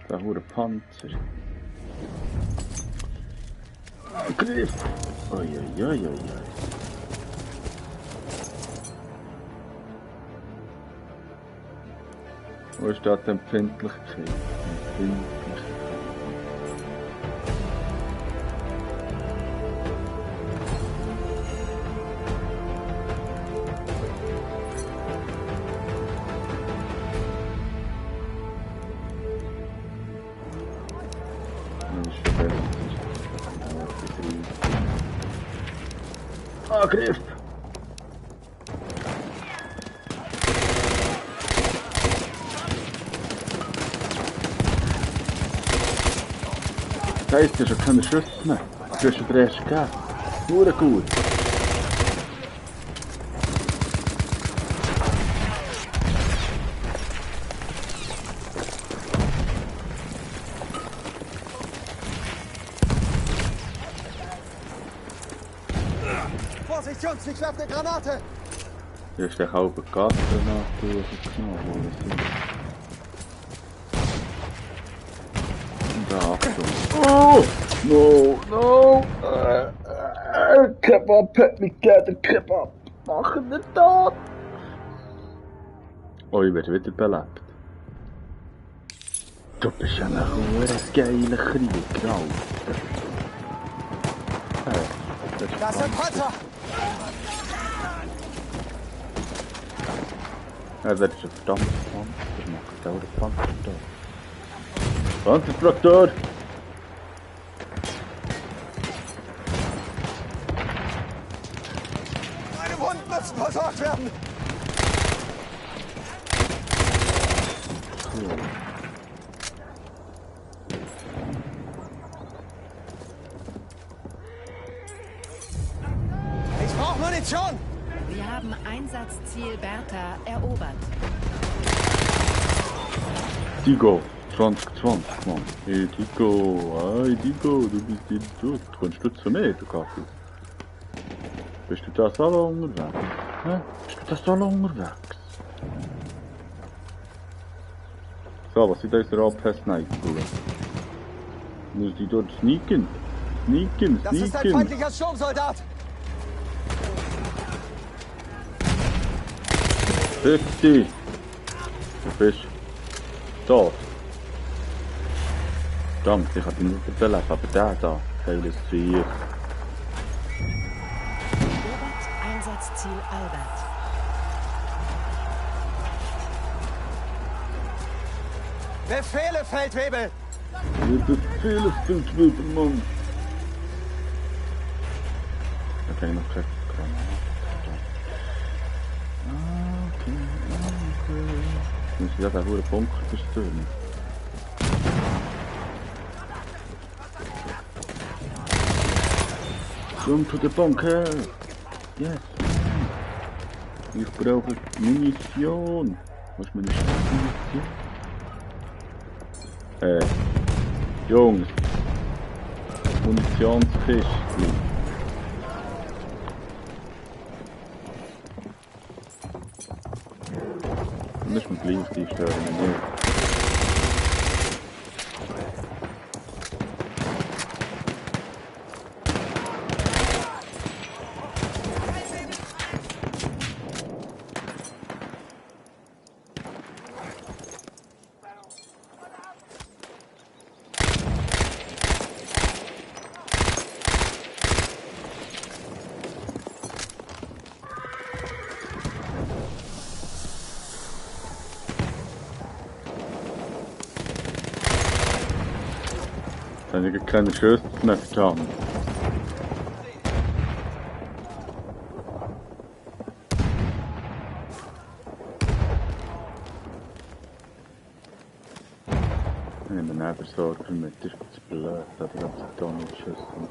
Der hure Panzer. Griff! Oi. Wo ist da die Empfindlichkeit? Angriff! Da ist ja schon keine Schüsse mehr. Du hast schon den ersten gegeben. Nur gut. Vorsicht, Jungs, ich werfe eine Granate! Du hast den halben Gasgranate durchgenommen. Und da, Achtung. Oh! No! Kebab hat mich gegeben, Kebab! Machen wir das! Oh, ich werde wieder belebt. Du bist ja ein geiler Krieg, Alter. Das sind Panzer! Ja, das ist ein verdammter Panzer. Das macht auch der Panzer da. Panzertraktor! Meine Wunden müssen versorgt werden! Cool. Ich brauche Munition! Wir haben Einsatzziel Bertha erobert. Digo, 2020, Mann. Hey Digo, du bist Idiot. Kommst du zu mir, du Kaffee? Bist du da solo unterwegs? Hä? Bist du da solo unterwegs? So, was sind unsere AP-Sniper? Muss die dort sneaken? Das ist ein feindlicher Sturmsoldat! 50! Du bist tot. Verdammt, ich hab ihn nicht belebt, aber der da, geiles Viech. Erobert Einsatzziel Albert. Befehle, Feldwebel! Befehle, Feldwebel, Mann! Da kann ich noch keine Granate. Okay. Muss ich da den verdammten Bunker zerstören? Komm zu der Bunker! Yes! Ich brauche Munition! Was ist meine Munition? Jungs! Munitionskiste! Müssen wir gleich die stören, nicht? Einige kleine Schüsse mehr getan. Ich nehme einen Nebensorger mit, das ist zu blöd, aber ich habe da nicht Schüsse und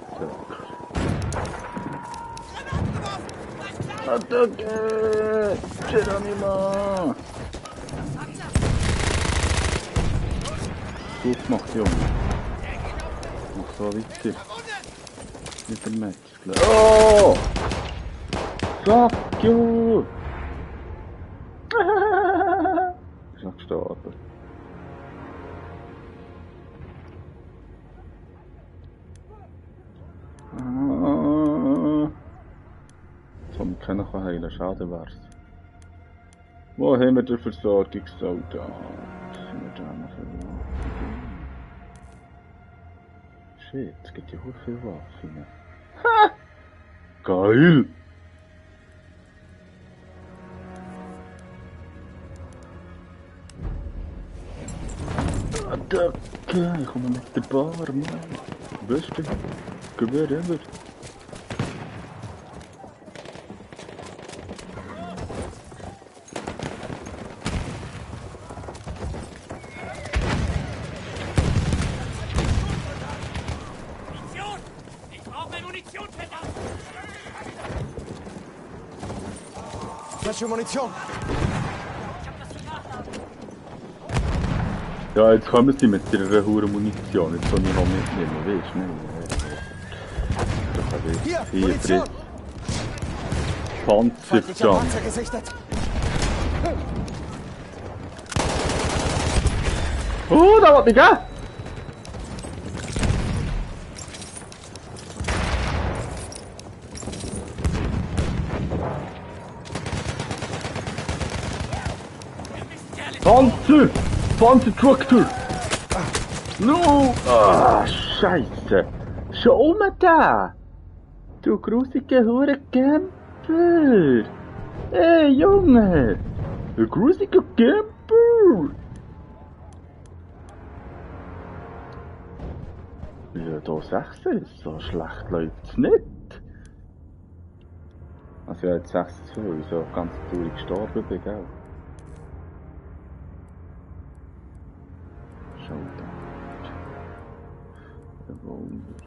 Attacke! Geronimo! Gut gemacht, Junge. Mach so weiter. Mit dem Match, glaube ich. Oh! Fuck you! Ist noch gestorben. keiner kann heilen, schade wär's. Wo haben wir den Versorgungssoldat? Sind wir da noch verloren? Shit, es gibt ja auch viele Waffen. Ha! Geil! Attacke! Ich komme mit der Bar, Mann. Beste Gewehr ever. Falsche Munition. Ja, jetzt kommen sie mit ihrer hohen Munition. Jetzt soll ich noch mitnehmen, weißt du? Hier, Hier, Munition. Feindlicher Panzerjump. Panzer gesichtet. Oh, da war mich, gell? Panzer! Panzertraktor! No! Ah, Scheiße! Schon um da! Du grusige hure Camper! Ey, Junge! Du grusiger Camper! Ja, da 6 ist, so schlecht läuft's nicht. Also ja, jetzt 6 zu viel, so ganz traurig gestorben bin, gell? Revolver.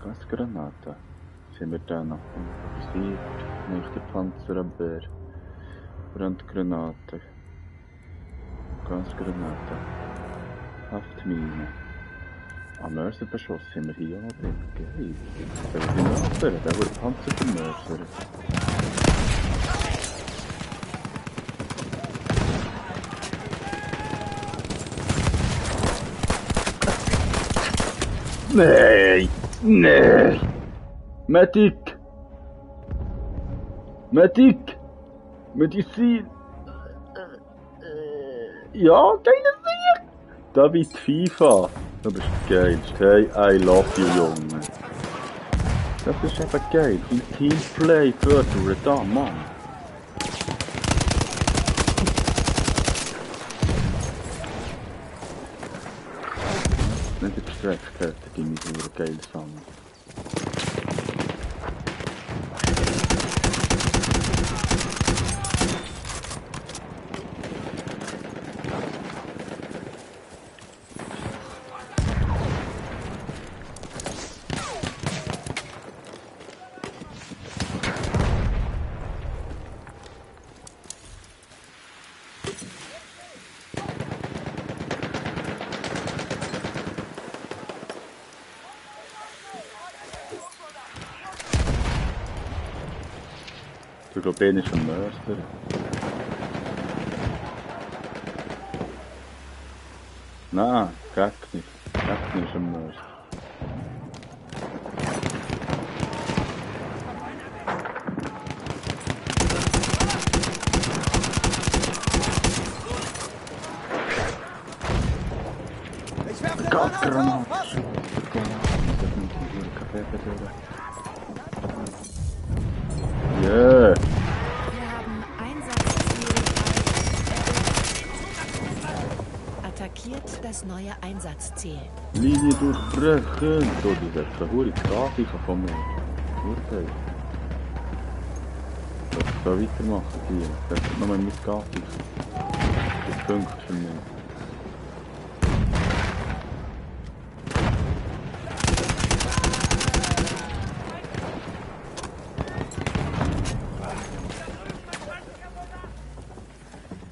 Gasgranate. Sind wir da noch besiegt? Nicht der Panzerabwehr. Brandgranate. Gasgranate. Haftmine. Am Mörserbeschuss sind wir hier noch drin. Geil. Der wird die Mörser, der wird Panzer vermörsern. Nein! Nein! Medic! Medic! Medizin! Ja, keine Sicht! David FIFA! Du bist geil. Hey, I love you, Junge. Das ist eben geil. Im Teamplay fördern da, Mann. Nicht gestreckt hat, da gibt es nur geile Sachen. Ich glaube, den ist ein Mörser. Nein, Gegner. Gegner ist ein Mörser. Ich werfe eine Gasgranate! Granate auf. Yeah! Wir haben Einsatzziel. Attackiert das neue Einsatzziel. Linie durchbrechen! So, das ist eine hohe Grafik von mir. Urteil. Ich soll weitermachen hier. Das ist nochmal mit Grafik. Das Punkt für mich.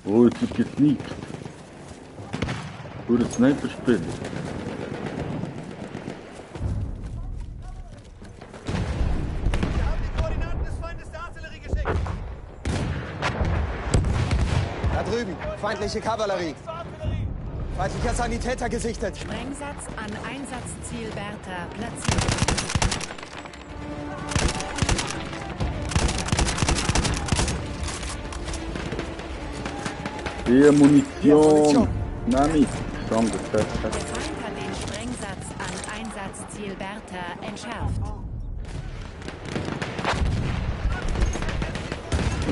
Oh, jetzt wird gesneakt. Oder Sniper spielen. Wir haben die Koordinaten des Feindes der Artillerie geschickt. Da drüben, feindliche Kavallerie. Feindlicher Sanitäter gesichtet. Sprengsatz an Einsatzziel Bertha platziert. Hier Munition. Nein, nicht. Sanders, Der Feind hat den Sprengsatz an Einsatzziel Bertha entschärft.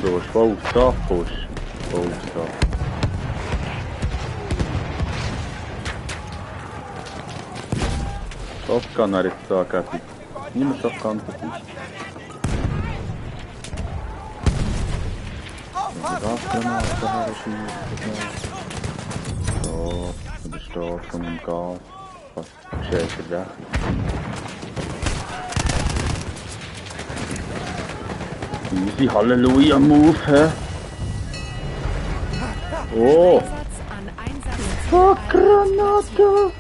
Du hast voll aufs Dach, Busch. Voll aufs Dach. Shotgun er jetzt da, Käthi. Niemand Shotgun dabei. Gasgranaten herschießen. So, der Start von dem Gas. Was geschieht recht? Easy Halleluja-Move, hä? Oh! Einsatz an Einsatzziel Fuck, Albert Granate!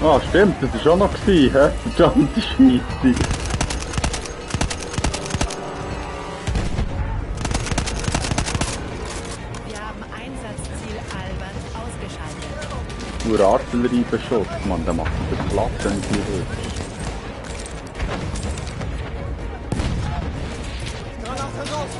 Ah, stimmt, das war auch noch gewesen, hä? Verdammte Scheisse. Wir haben Einsatzziel Albert ausgeschaltet. Nur Artilleriebeschuss, Mann, der macht den Platz, wenn ich nicht will. Granate raus!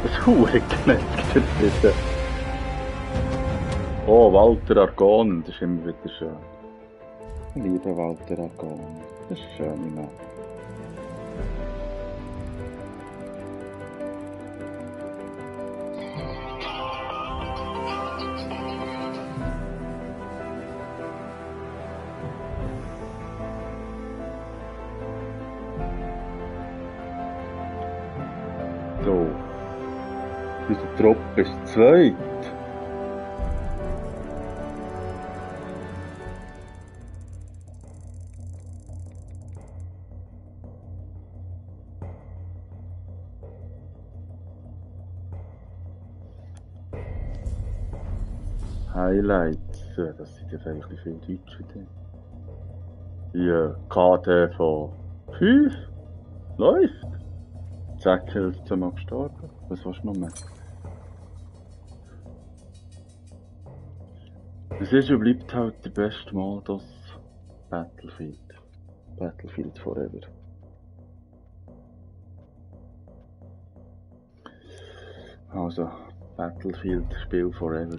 Das Hurengnetz, bitte. Oh, Walter Argon, das ist immer wieder schön. Lieber Walter Argon, das ist schön, Mann. So. Unser Trupp ist zweit. Highlights, das sind jetzt eigentlich viel Deutsche drin. Hier, KD von 5. Läuft. Zack, Kills zusammen gestorben. Was willst du noch mehr? Es ist und bleibt halt der beste Modus Battlefield. Battlefield Forever. Also, Battlefield Spiel Forever.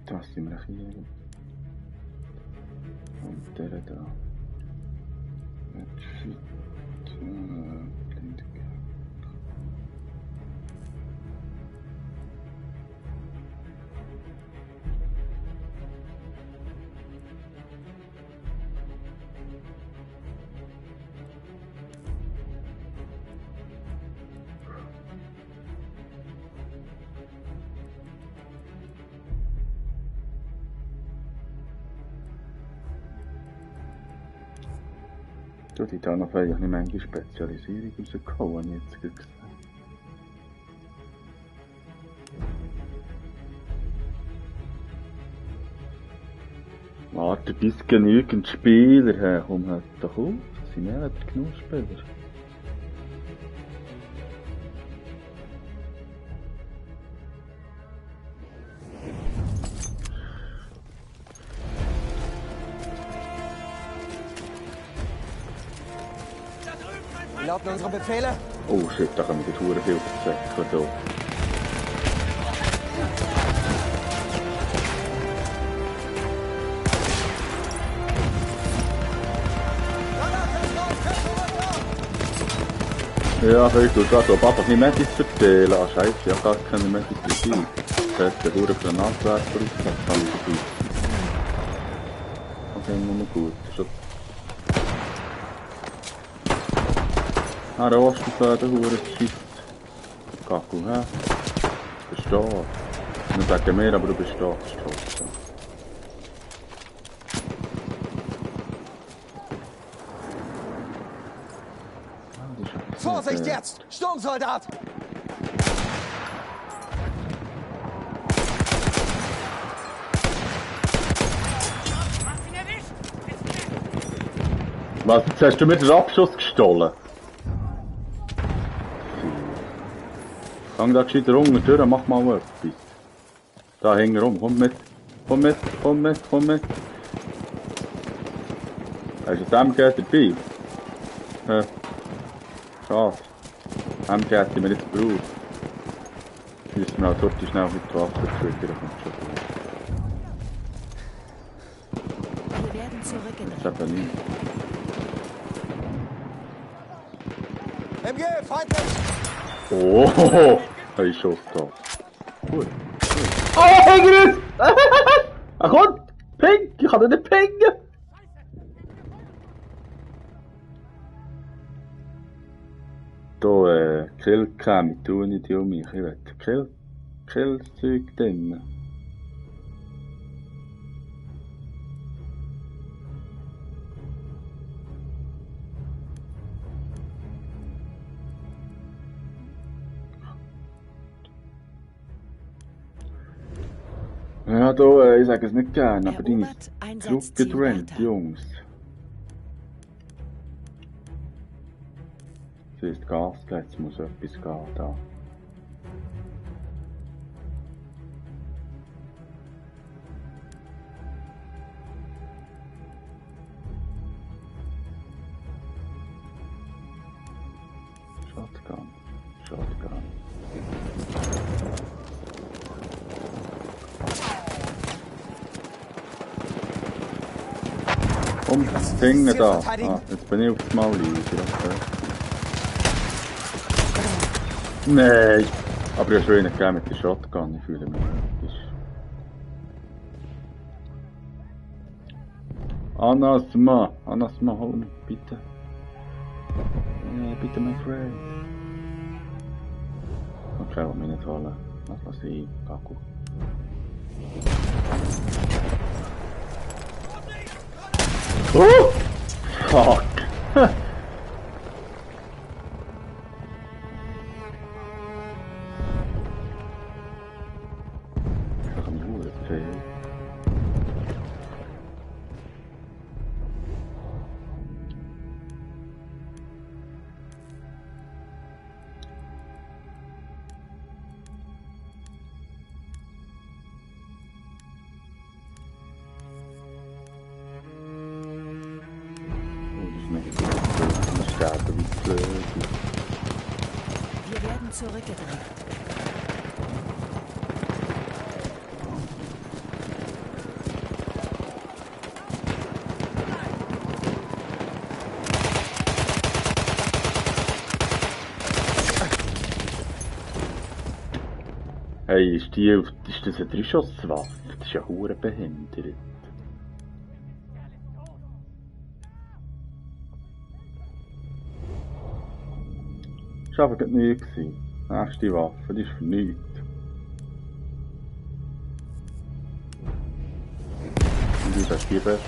Das sind wir hier. Und der da. Du, die Tanafei habe ich nicht manche Spezialisierung rausgehauen, habe ich jetzt gesehen. Warte, bis genügend Spieler herkommen, hört doch auf. Es sind mehr als genug Spieler. lauten unsere Befehle? Oh shit, da kommen die Touren viel zu so. Ja, ich tue gerade so einfach nicht Medis erzählen. Ah, scheiße, ich habe gar keine Medis dabei. Das ist der Hure Granatwerfer ausgesetzt, kann ich dabei. Okay, nur gut. Schon. Ah, der Ostenfäden, Hure Scheiss. Kaku, hä? Du bist da. Wir sagen mehr, aber du bist da. Vorsicht jetzt! Sturmsoldat! Was, jetzt hast du mir den Abschuss gestohlen? Gang da gescheiter unten durch, mach mal etwas. Da hängen rum, komm mit. Komm mit. Hast du das MG dabei? Schade. MG hätte mir nicht gebraucht. Müssen wir auch dort schnell mit der Waffe zurück. Wir werden zurückgedrängt. Das ist eben nicht. MG, feindlich! Oh, ein Schuss da. Gut. Oh, Hängeris! Er kommt! Ping! Ich kann ihn nicht pingen! Da, Killcam, ich tue nicht um mich. Ich will Kill-Zeug drin. Ja, da, ich sage es nicht gerne, aber deine Erobert Flug Einsatzziel getrennt, Bertha. Jungs. Es ist Gas, jetzt muss etwas gehen, da. Shotgun. Komm, Ding da. Ah, jetzt bin ich aufs Mal leise. Nein! Aber ich habe schon gegeben mit der Shotgun, ich fühle mich nicht. Anasma, hol mich, bitte. Bitte, mein Friend. Okay, ich will mich nicht holen. Lass ich, Kaku. Oh! Fuck! Ich kann mich nur erzählen. Wir werden zurückgedrängt. Hey, ist das eine Dreischusswaffe? Das ist ja hure behindert. Das war aber gerade nie. Nächste Waffe, die ist für nichts. Und du sagst die besser.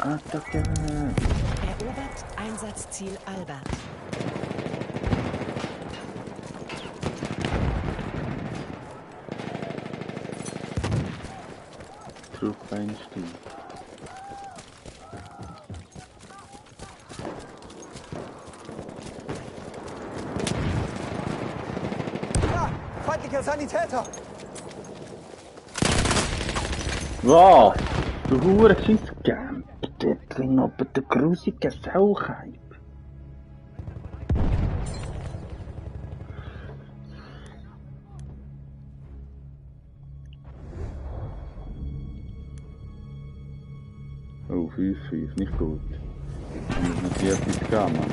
Attacke! Erobert Einsatzziel Albert. Trupp einstehen. Ja, feindlicher Sanitäter! Was? Du hure Scheissgämpft! drin aber der grusige Sauchheim. Oh, 5-5, nicht gut. Ich muss noch hier etwas gehen, Mann.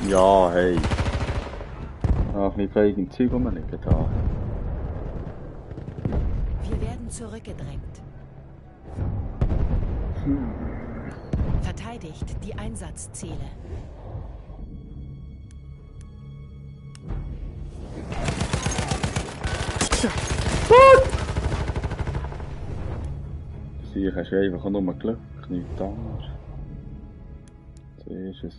Ja, hey. Ach, ein bisschen feig im Zeug rumliegen da. Wir werden zurückgedrängt. Verteidigt die Einsatzziele. Sicher hast du einfach nur Glück, nichts anderes. So ist es.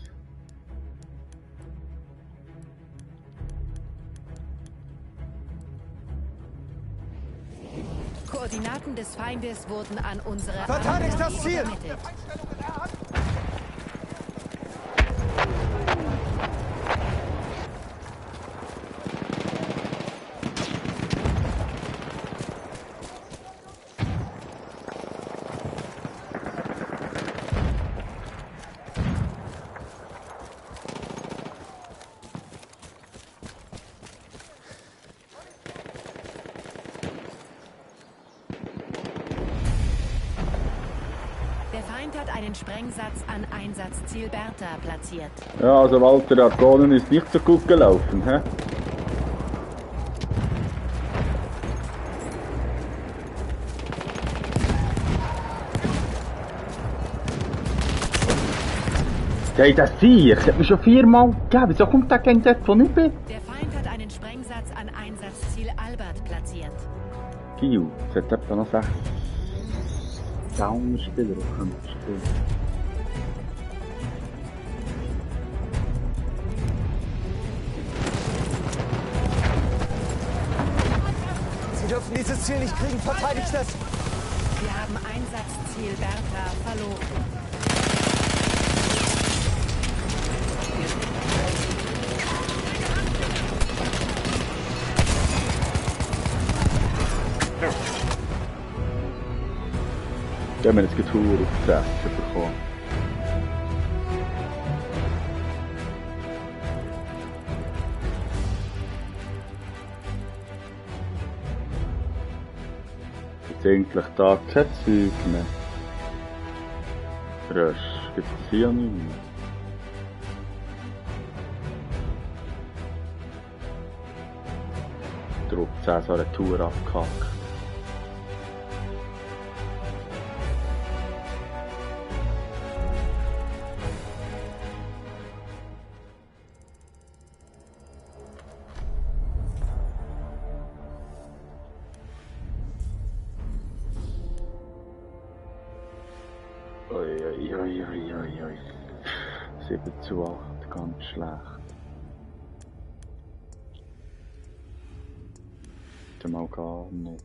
Koordinaten des Feindes wurden an unsere Verteidigt das Ziel! übermittelt. Der Feind hat einen Sprengsatz an Einsatzziel Bertha platziert. Ja, also Walter, der Argonen ist nicht so gut gelaufen, hä? Hey, das Viech, das hat mir schon 4-mal gegeben. Wieso kommt der gegen dort, wo ich bin? Der Feind hat einen Sprengsatz an Einsatzziel Albert platziert. Gil, es hat etwa noch 6 Down-Spieler, die können spielen. Sie dürfen dieses Ziel nicht kriegen, verteidigt es! Wir haben Einsatzziel Bertha verloren. Die haben wir jetzt Tour auf 6 bekommen. Jetzt eigentlich da kein Zeug mehr. Rösch, gibt es hier nicht mehr. Druck 10 so eine Tour abgehackt. Ui. 7-8, ganz schlecht. Mal gar nicht.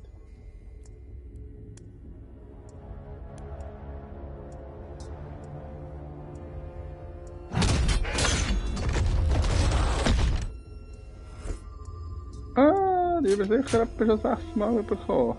Ah, die haben sicher etwa schon 6 Mal bekommen.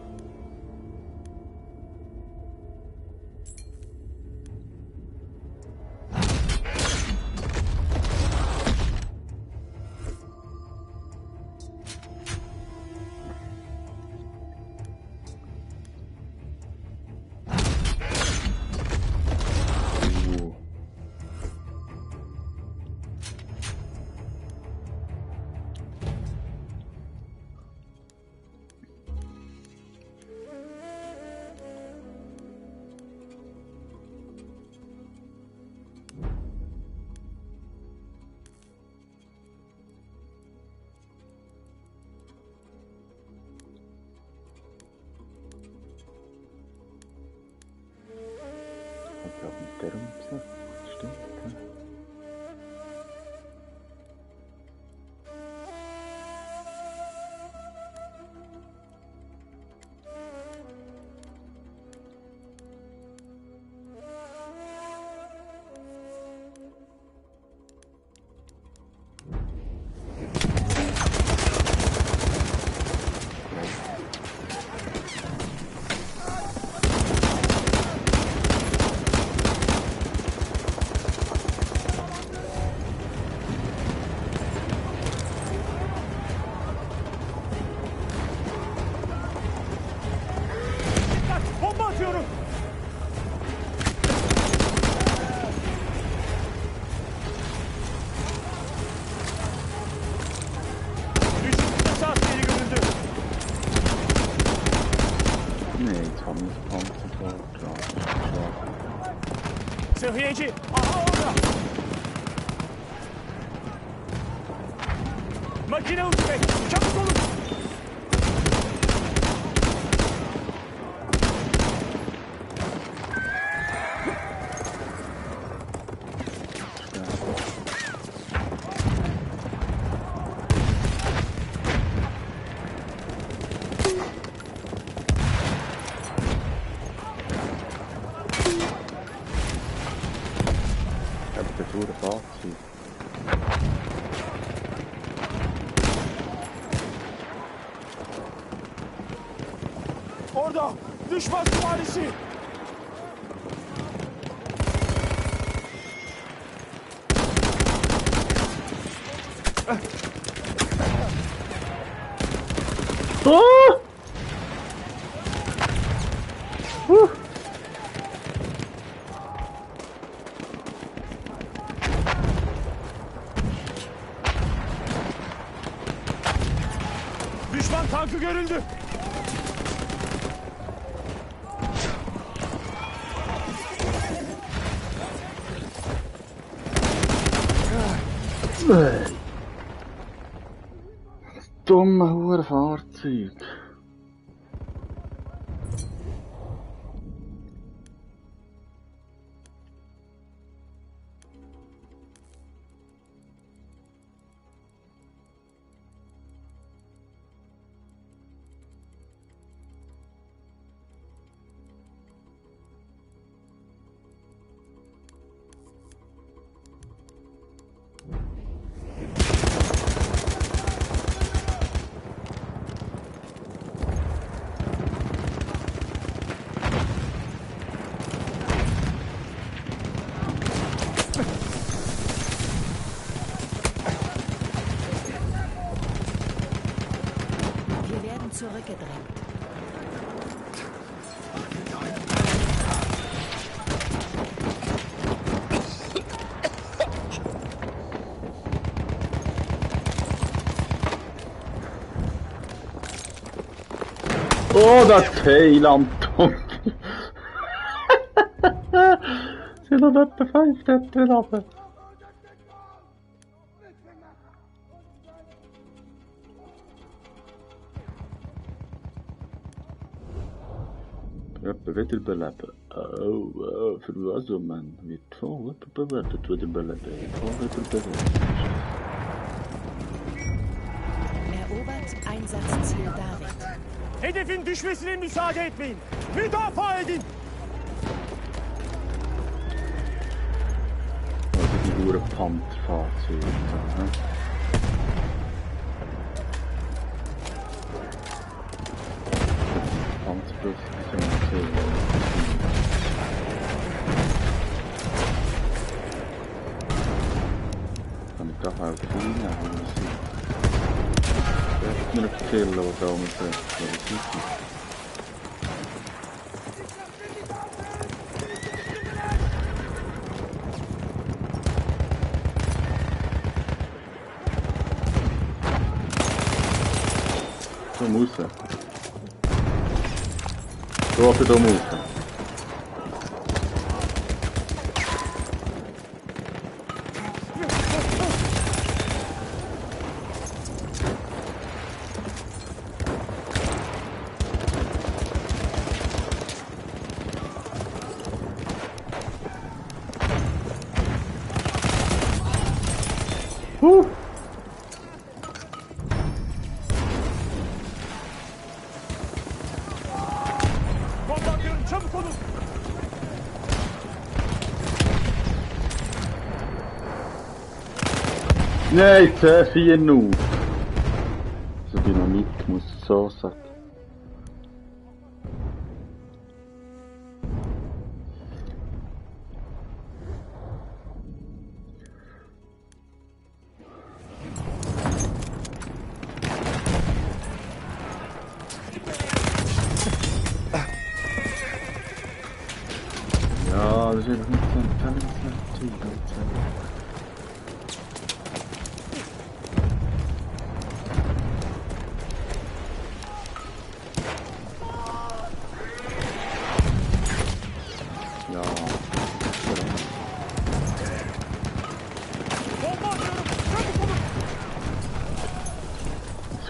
Müdafiyeci. Aha orada. Makine uçmak. Çabuk olun. Temperatur Fahrzeug. Orada. Düşman süvarisi. Ah! Düşman tankı görüldü. Dumme hure Fahrzeug. Wir werden zurückgedrängt. Oh, das Teil am Dunkel. Sind noch etwa 5 dort drin runter. Etwa wiederbeleben. Oh, für was, oh Mann? Wird voll bewertet, wiederbeleben. Voll wiederbeleben. Erobert Einsatzziel David. Hedefin düşmesine müsaade etmeyin. Müdafaa edin. Also die hure Panzerfahrzeuge. Ne? Panzerbus ist ja noch sehr. Kann ich doch auch viel nehmen, ich mir erzählen, was da mit der Musik ist. Da muss er. Da muss er. Komutanlarım çabuk olun. Nein, 10-4-0. So Dynamit muss ich so sagen. Ja, das ist einfach nicht so ein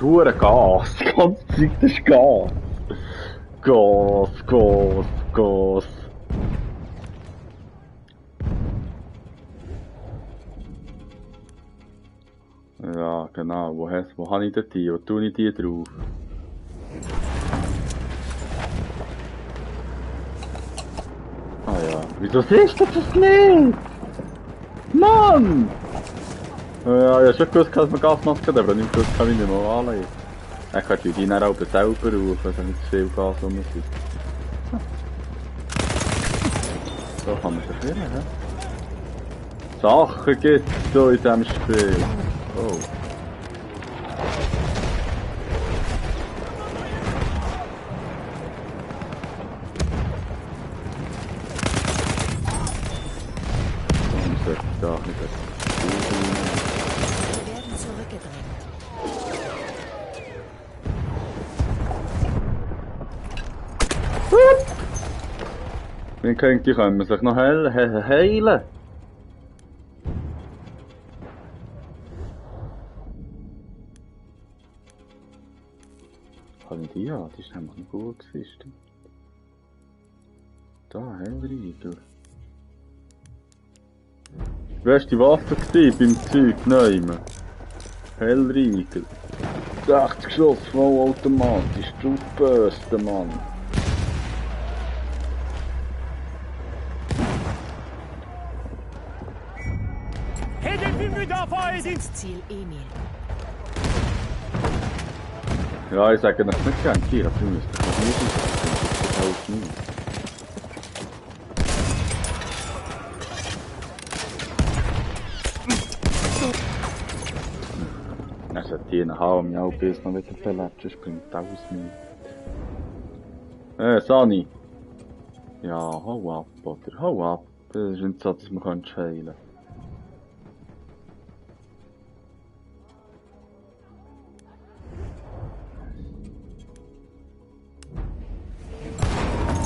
hure Gas. Die ganze Zeit ist Gas. Gas, Gas, Gas. Ja, genau. Wo habe ich denn die? Wo tue ich die drauf? Ah ja. Wieso siehst du das nicht? Mann! Ja, ich habe schon gewusst, dass man Gasmaske hat, aber nicht gewusst, kann ich nicht mehr anlegen. Ich kann die dann auch selber rufen, wenn nicht zu viel Gas rum ist. So kann man sich wehren, hä? Sachen gibt es so in diesem Spiel. Oh. Warum sollte ich da nicht Wir werden zurückgedrängt. Wie könnte können wir sich noch heilen? Kann ich die haben? Die ist nämlich nicht gut gewesen. Da, Hellriegel. Beste Waffe gewesen beim Zeug nehmen. Hellriegel. 60 Schuss, vollautomatisch, draufbürsten, Mann. Einsatzziel Emil. Ja, ich sage das nicht gern, Kira, du müsst das nicht wissen. Das hilft nie. Er sollte die haben, mich auch bis noch wieder belebt, sonst bringt alles nicht. Sani! Ja, hau ab, oder? Hau ab. Das ist nicht so, dass man heilen kann.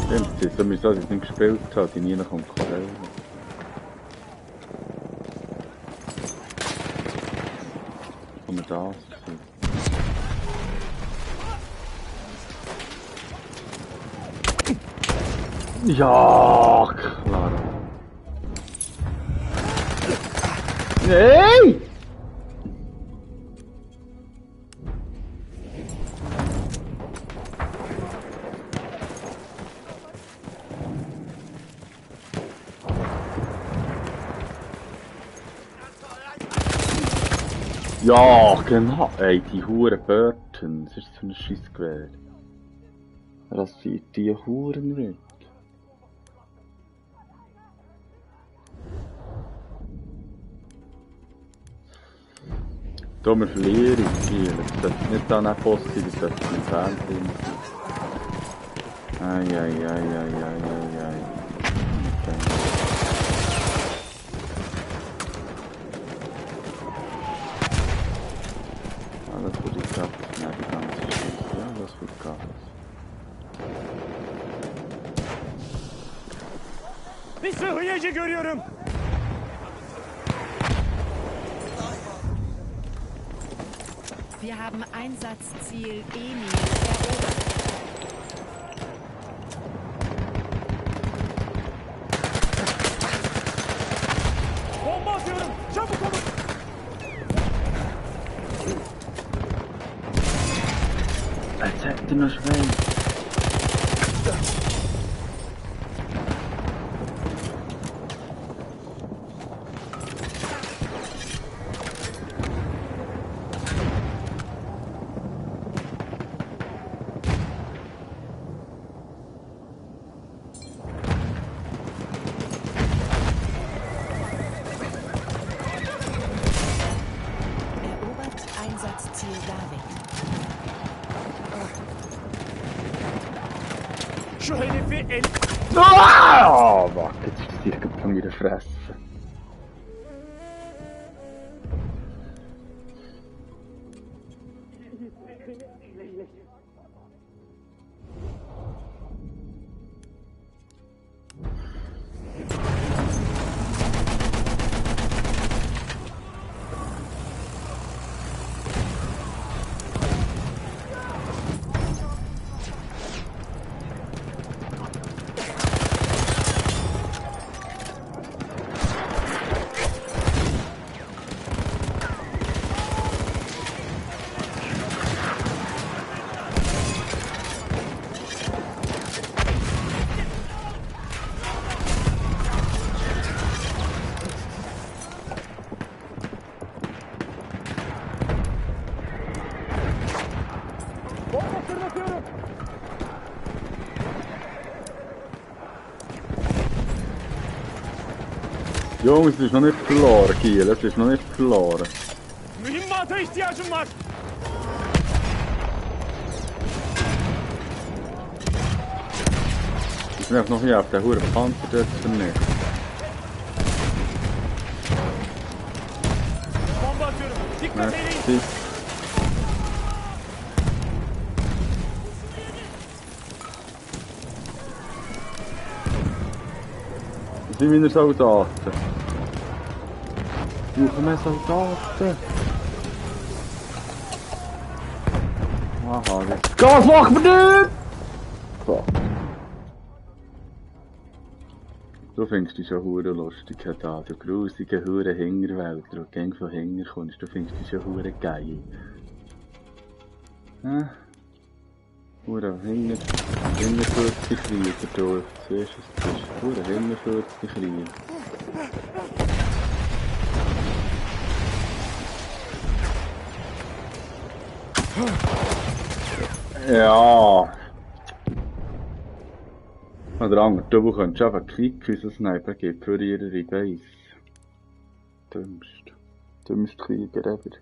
Stimmt, jetzt haben wir so, dass ich nicht gespielt habe, die nie noch kommt. Und das. Ja, klar. Nein! Ja, genau. Ey, die Huren Burton. Was ist das für ein Scheissgewehr? Rasiert die Huren weg. Da wir verlieren, Kiel. Das sollte nicht dann auch Post sein, das sollte im Fernsehen sein. Ei. Das wird jetzt ab. Ja, die ganze Geschichte. Ja, das wird Gas. Bir sıhhiyeci görüyorum. Wir haben Einsatzziel Emil erobert. Bomba atıyorum. Çabuk olun. Jetzt hätte er noch Schwein. Erobert Einsatzziel David. Şu herifi el... Ah, fuck, jetzt ist die direkt von mir fressen. Jungs, es ist noch nicht verloren, Kiel, es ist noch nicht verloren. Mühimmata ihtiyacım var. Ich bin einfach noch hier auf der Hure Panzer dort vernichtet. Bomba atıyorum. Dikkat edin. Merci. Das sind meine Soldaten. Suchen mehr Soldaten. Aha, jetzt. Gas machen wir nicht! So. Du findest dich schon hure lustig, da. Du grusige hure Hingerwälder, du gäng von Hinger kommst, du findest dich schon hure geil. Hä? Hure Hingerfürste Krieger, du. Siehst du, das ist hure Hingerfürste Krieger. Ja. Der andere, du könntest einfach Quick wie so Sniper geben für ihre Base. Dümmst Krieger ever.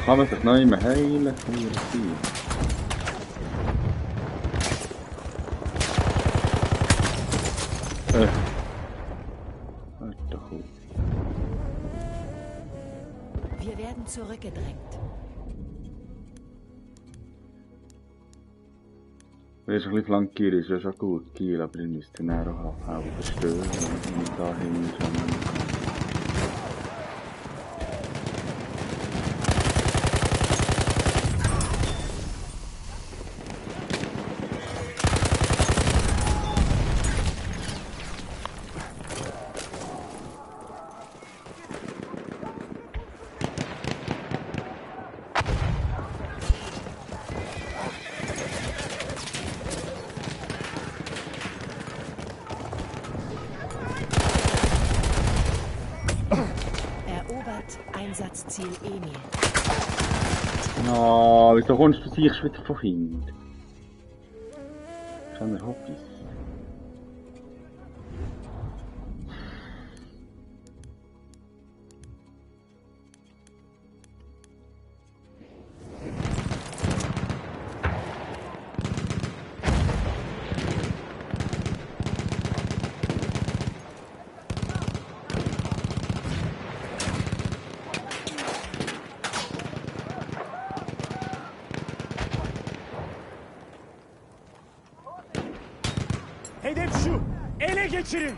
Kann man sich noch immer heilen? Kann man das sein? Wir werden zurückgedrängt. Wenn es ein bisschen flankiert ist, ist ja schon gut, Kiel, aber ich müsste den auch verstören, wenn ich da hinten Einsatzziel Emil. Ah, wieso kommst du sich wieder von hinten? Keine Hobbys. Hedef şu. Ele geçirin.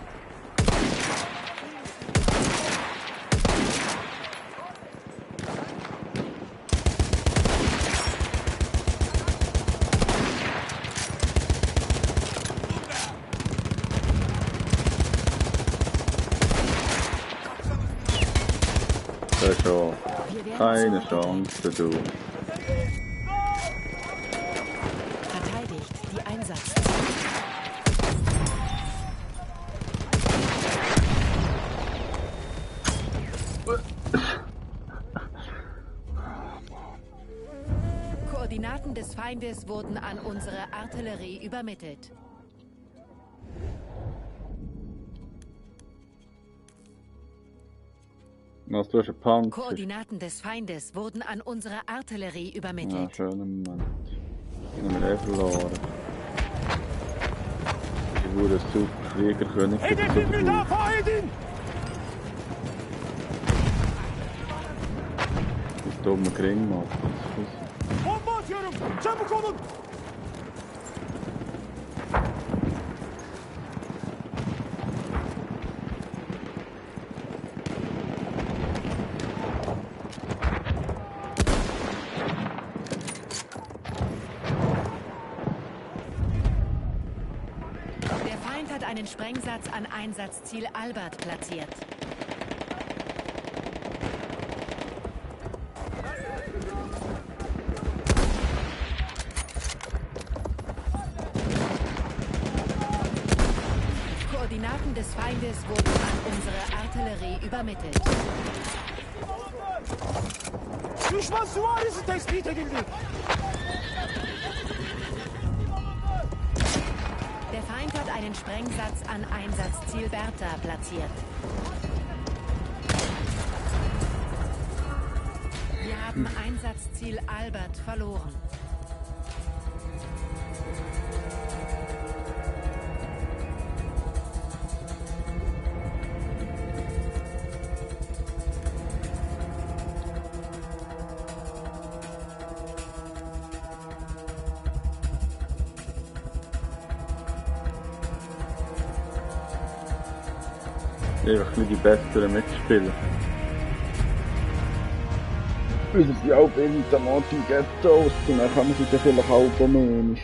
Das ist schon keine Chance, du. Verteidigt die Einsatzziele. Koordinaten des Feindes wurden an unsere Artillerie übermittelt. Was, du hast einen Panzer? Koordinaten des Feindes wurden an unsere Artillerie Ja, übermittelt. schönen Moment. Den haben wir eh verloren. Die wurde super Kriegerkönig. Hedefi müdafaa edin. Das dumme Kring macht. Bomba atıyorum. Çabuk olun. Der Feind hat einen Sprengsatz an Einsatzziel Albert platziert. Koordinaten des Feindes wurden an unsere Artillerie übermittelt. Düşman süvarisi tespit edildi. Der Feind hat einen Sprengsatz an Einsatzziel Bertha platziert. Wir haben Einsatzziel Albert verloren. Einfach nur die besseren Mitspieler. Weil sie auch bei Martin Ghettos und dann kann man sie dann vielleicht auch rumänisch.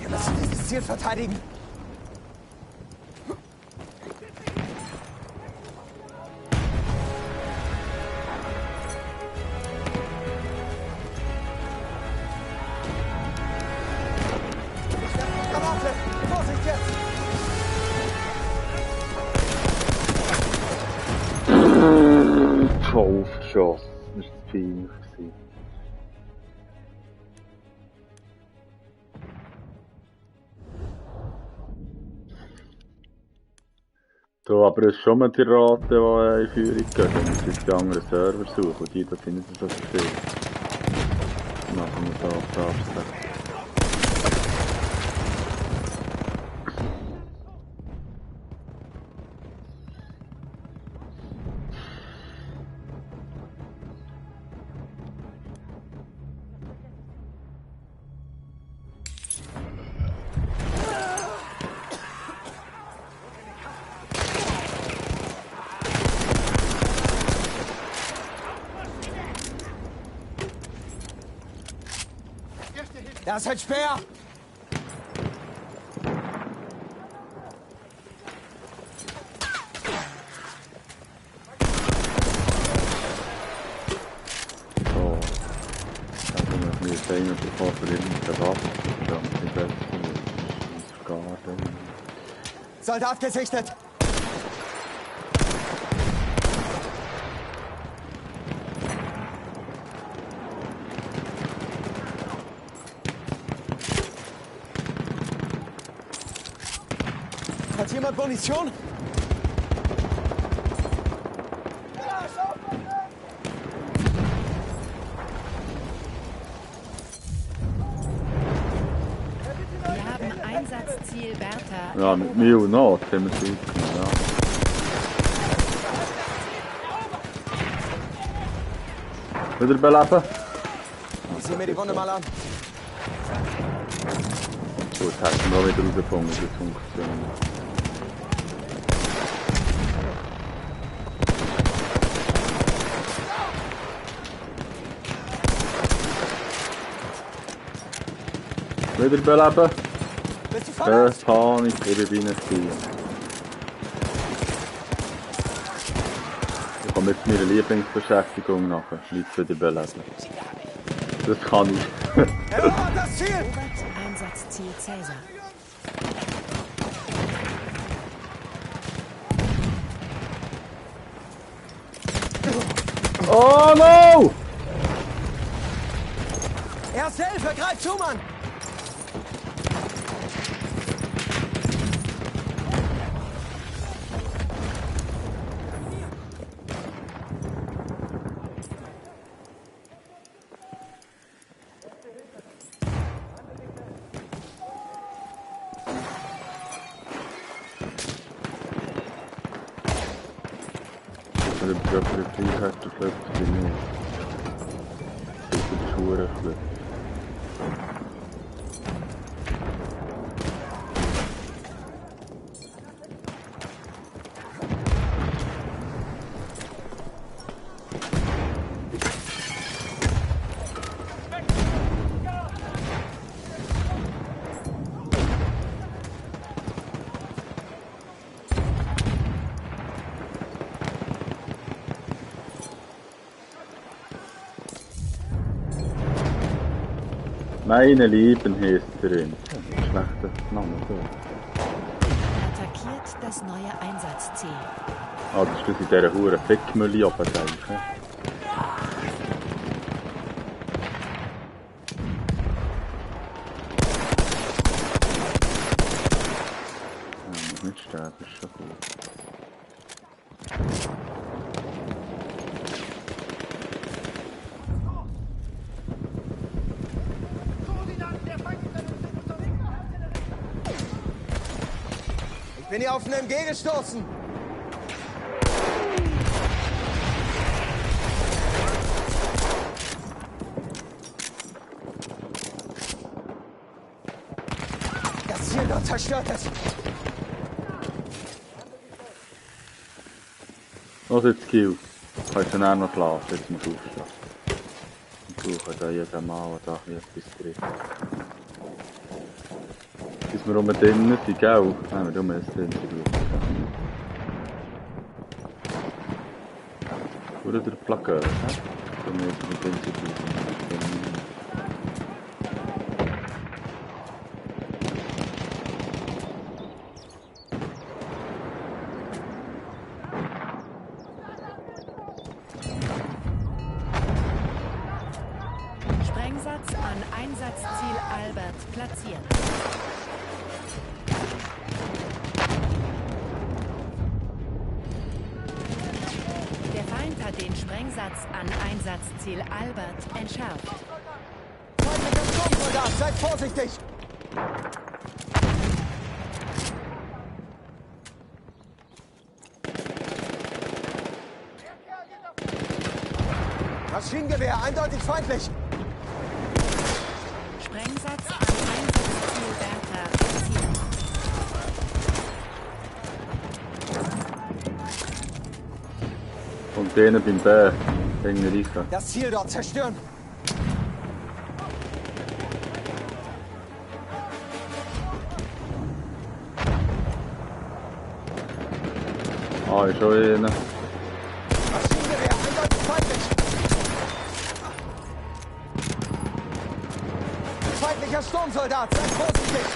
Wir müssen dieses Ziel verteidigen. Granate! Vorsicht jetzt! Kopfschuss. Das war peinlich. So, aber es ist schon mal die Rate, die in Führung geht. Wenn wir jetzt die anderen Server suchen und die da finden sie schon so viel. Dann machen wir da abstellen. Da ist ein Speer! So. Dann können wir jetzt einer sofort drin mit der Waffe. Dann ist es besser. Das ist gar Soldat gesichtet! Hat jemand Munition? Wir haben Einsatzziel Bertha. Ja, mit mir und Not haben wir es aufgenommen, ja. Wieder beleben? Ich sehe mir die Wunde mal an. Gut, hätten wir auch wieder rausgefunden, wie das funktioniert. Wieder beleben? Bist du verletzt? Panik, ich bin ein Team. Ich komme jetzt meiner Lieblingsbeschäftigung nachher, Leute wieder beleben. Das kann ich. Erobert das Ziel! Erobert Einsatzziel Cäsar. Oh no! Erste Hilfe, greif zu, Mann! Wenn der Körper gleich hat, dann schlägt es dich nicht. Das ist die Schuhe schlecht. Meine Lieben heisst drin. Schlechter Name, so. Attackiert das neue Einsatzziel. Ah, das ist das in dieser Hure Fickmülle oben, denke ich. Nicht sterben, ist schon gut. Ich bin hier auf einen MG gestoßen! Das Ziel dort zerstört es! Was jetzt Kill? Kannst du dann auch noch schlafen, jetzt musst du aufstehen. Ich brauche da jeden Mal, der da etwas drin. Bis wir drinnen sind, gell? Nein, wir drinnen sind. Oder der Plakat, hä? So müssen wir drin sind. Sprengsatz an Einsatzziel Albert platziert. Der Feind hat den Sprengsatz an Einsatzziel Albert entschärft. Feindlicher Sturmsoldat, seid vorsichtig! Maschinengewehr, eindeutig feindlich! Sprengsatz an Einsatzziel Bertha platziert. Und denen beim Bär, wegen Riefen. Das Ziel dort zerstören! Ah, ist schon einer. Maschinengewehr, eindeutig feindlich! Feindlicher Sturmsoldat, seid vorsichtig!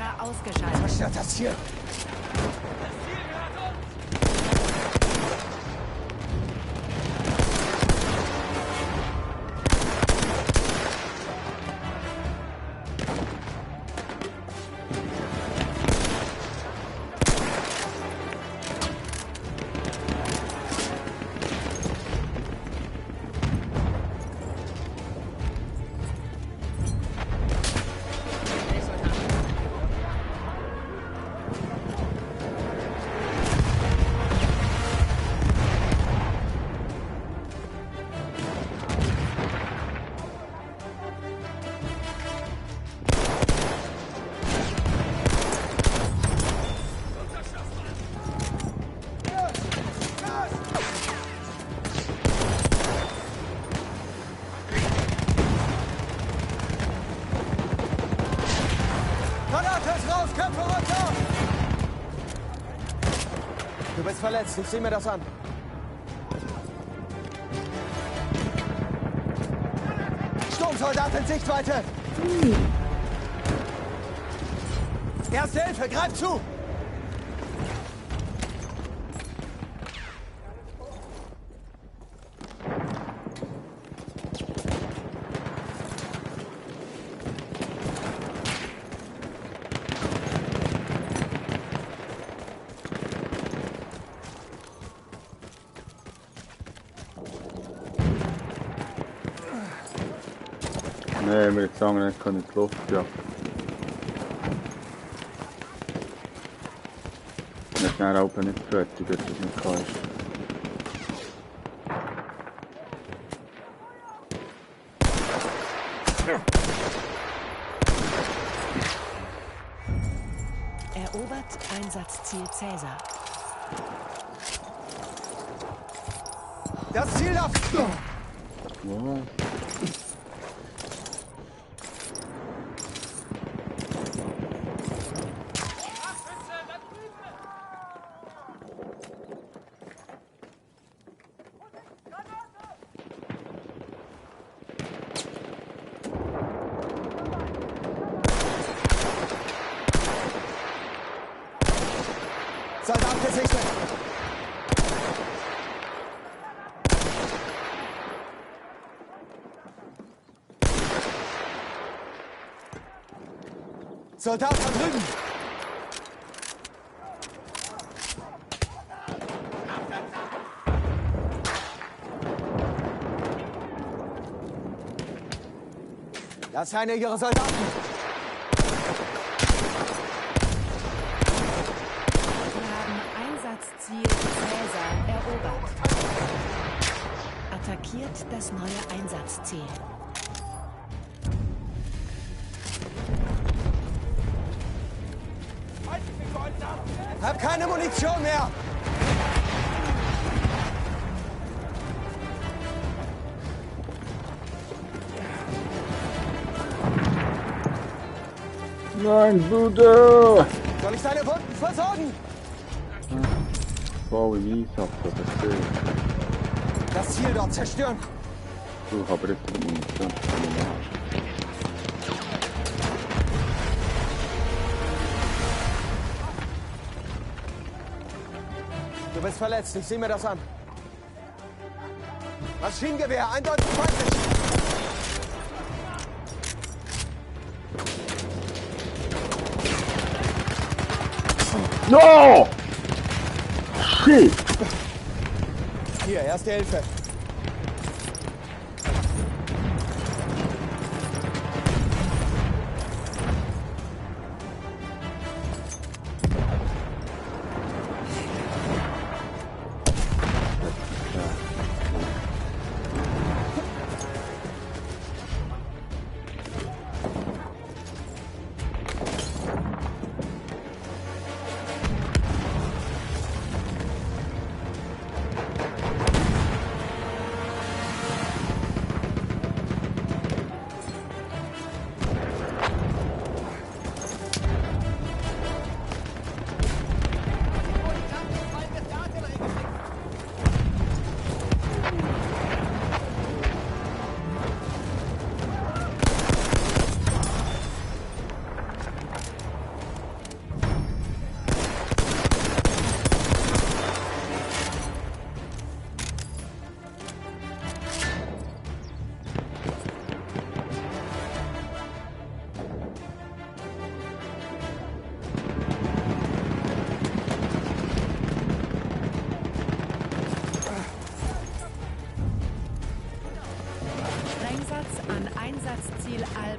Panzer ausgeschaltet. Zerstört das Ziel. Köpfe runter! Du bist verletzt, ich sehe mir das an. Sturmsoldat in Sichtweite! Erste Hilfe, greif zu! Nee, ich würde sagen, ich kann in die Luft, ja. Ich bin dann auch nicht fertig, dass es nicht kann. Erobert Einsatzziel Cäsar. Das Ziel auf... Wow. Soldat gesichtet! Soldat da drüben! Das sind eine ihrer Soldaten! Ziel Cäsar erobert. Attackiert das neue Einsatzziel. Hab keine Munition mehr! Nein, Bruder! Soll ich deine Wunden versorgen? Voll im Einsatz, aber schön. Das Ziel dort zerstören! Du, aber jetzt die Munition. Du bist verletzt, ich sehe mir das an. Maschinengewehr, eindeutig feindlich! No! Shit! Hier, erste Hilfe.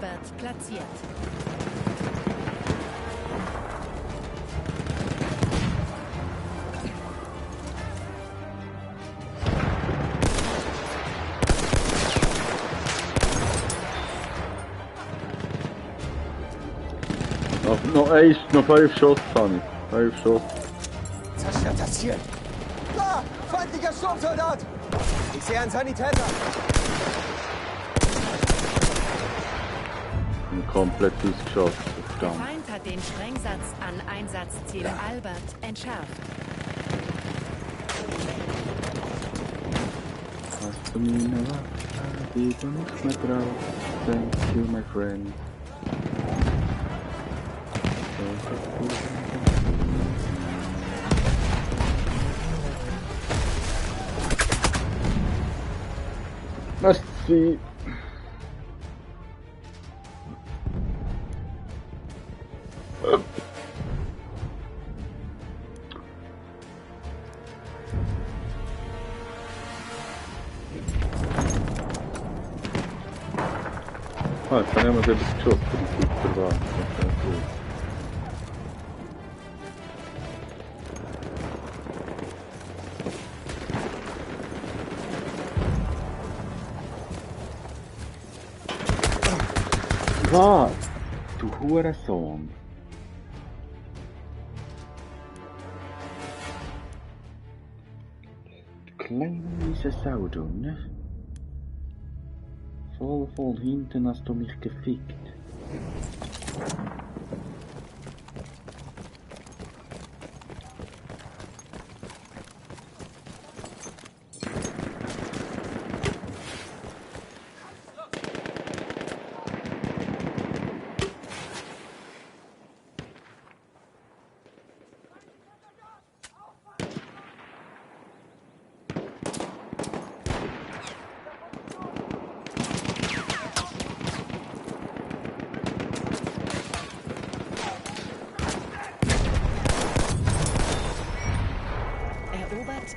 Albert platziert. Noch 5 Schuss habe ich. 5 Schuss. Zerstört das Ziel. Da! Feindlicher Sturmsoldat! Ich sehe einen Sanitäter. Ich bin komplett ausgeschossen. Der Verdammt. Feind hat den Sprengsatz an Einsatzziel Albert entschärft. Hast du meine Waffe? Die du nicht mehr drauf. Thank you, my friend. Merci. Ah, jetzt haben wir uns etwas geschossen, die super war. Das ist sehr cool. Was? Du Hurensohn. Du kleine miese Sau, du, ne? Voll hinten hast du mich gefickt.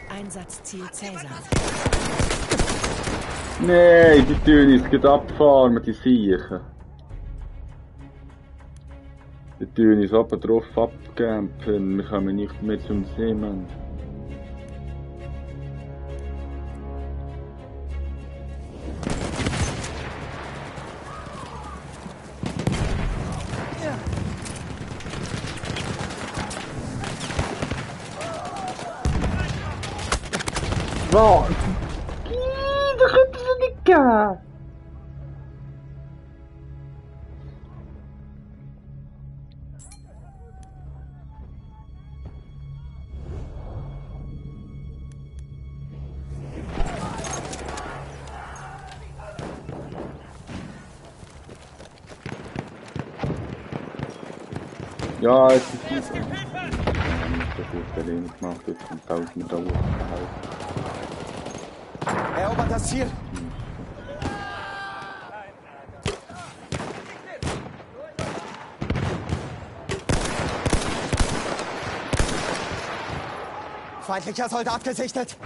Einsatzziel Cäsar. Nein, die tun uns gerade abfarmen, die Siechen. Die tun uns oben drauf abcampen, wir kommen nicht mehr zum Seemann. Was? Da könnten sie nicht gehen! Ja, es ist gut. Ich habe nicht so viel Berlin gemacht, jetzt kommt 1000 da hoch. Erobert das Ziel. Feindlicher Soldat gesichtet.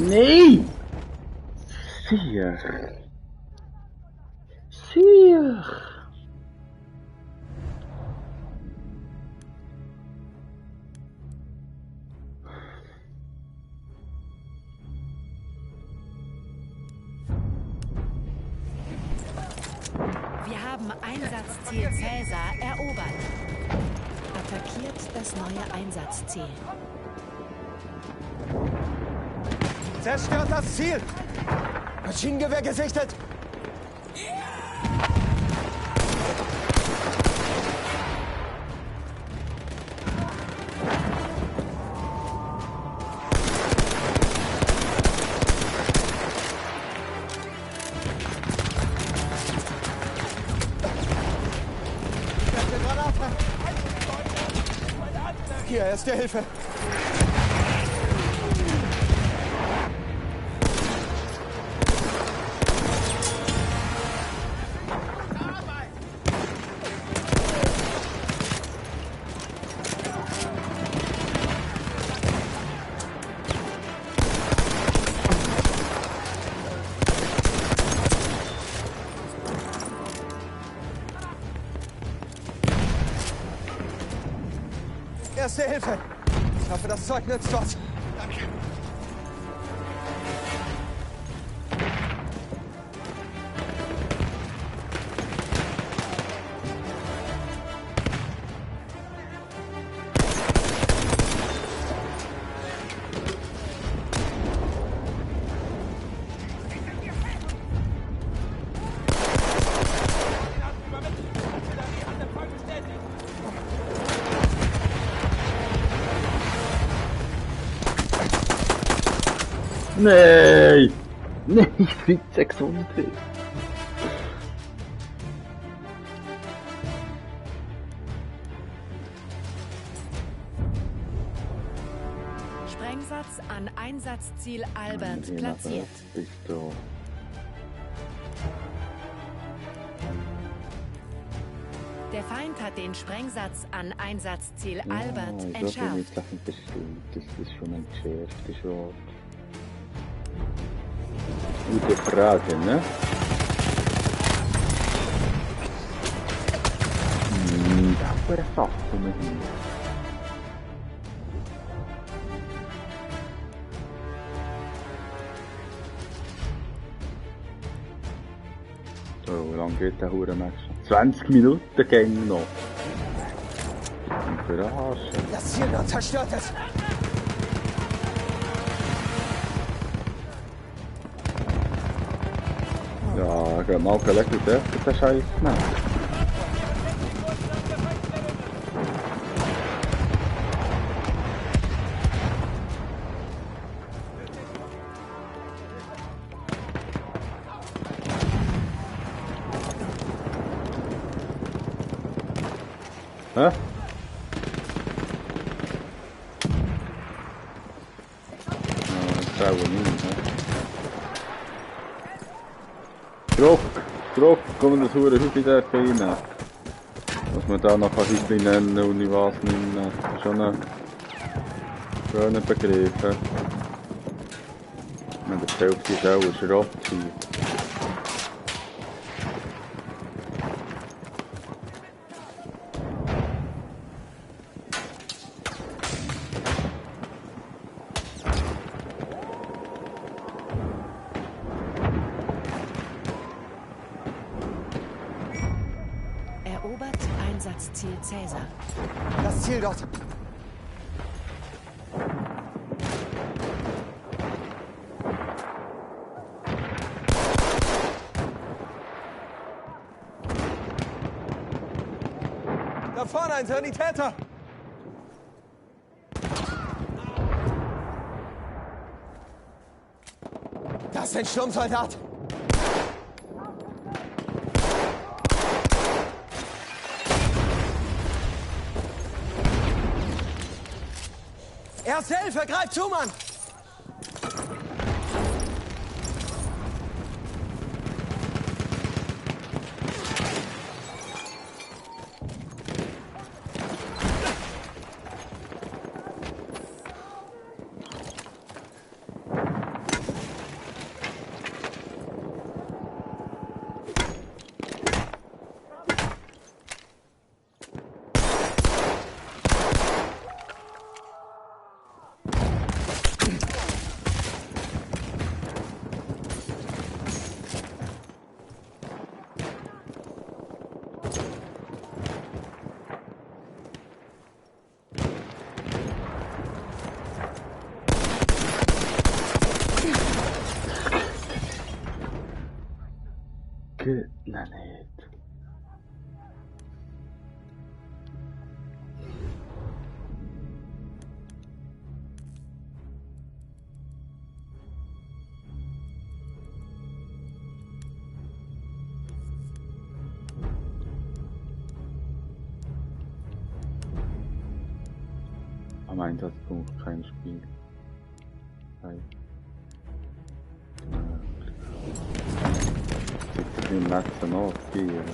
Nee! Sier! Sier! Wir haben Einsatzziel Cäsar erobert. Attackiert das neue Einsatzziel. Zerstört das Ziel! Maschinengewehr gesichtet! Hier, erste Hilfe. Erste Hilfe. Ich hoffe, das Zeug nützt was. Danke. Nein! Nein, ich bin 600. Sprengsatz an Einsatzziel Albert platziert. Bist du. Der Feind hat den Sprengsatz an Einsatzziel Albert Ich entschärft. habe jetzt Sachen bestimmt. Das ist schon entschärft, das Wort. Gute Frage, ne? Da wäre Sachen hin. So, wie lange geht der Hurenmatch? 20 Minuten gehen noch. Und für den Arsch. Das Ziel wird zerstört. Ja, geht mal vielleicht gut öfter den Scheiß nehmen. Hä? Ja, das ist auch nicht, ne? Druck, kommen das hure Hüppi dort rein. Was man da noch Hüppi nennen und ich weiß nicht mehr. Das ist schon ein schöner Begriff. Man der Hälfte ist auch ein Schrott hier. Erobert Einsatzziel Cäsar. Das Ziel dort. Da vorne ein Sanitäter. Das ist ein Sturmsoldat. Erste Hilfe, greif zu, Mann! Nein, nicht. Am Einsatzpunkt kein Spiel. Nein. Jetzt im letzten Ort hier.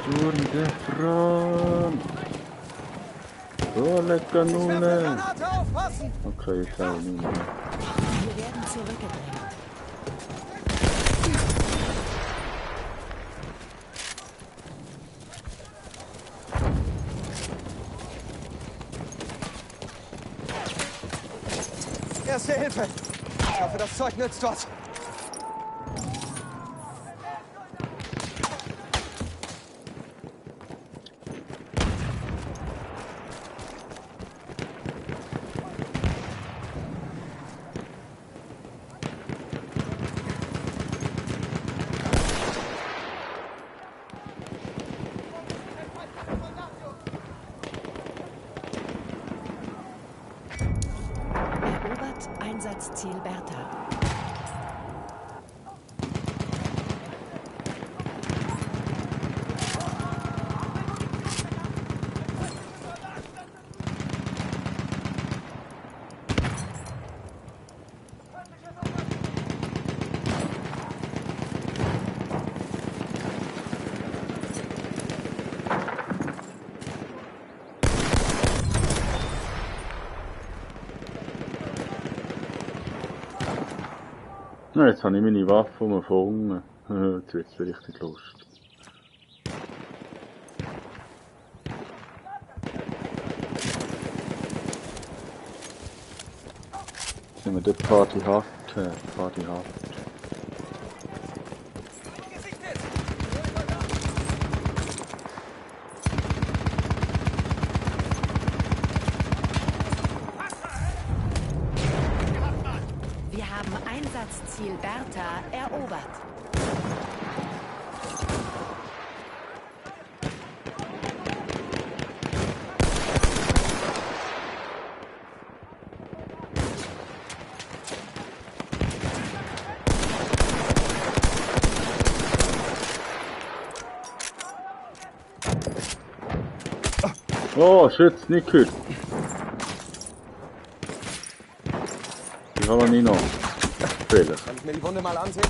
Sturm der Front! Volle Kanone! Granate aufpassen! Okay, jetzt auch nicht mehr. Wir werden zurückgedrängt. Erste Hilfe! Ich hoffe, das Zeug nützt was. Erobert Einsatzziel Bertha. Na, jetzt habe ich meine Waffe umgefangen. Jetzt wird es richtig lustig. Jetzt sind wir dort Partyhaft. Wir haben Einsatzziel Bertha erobert. Oh, shit, nicht gehört. Die haben wir nicht noch. Vielleicht. Kann ich mir die Wunde mal ansehen?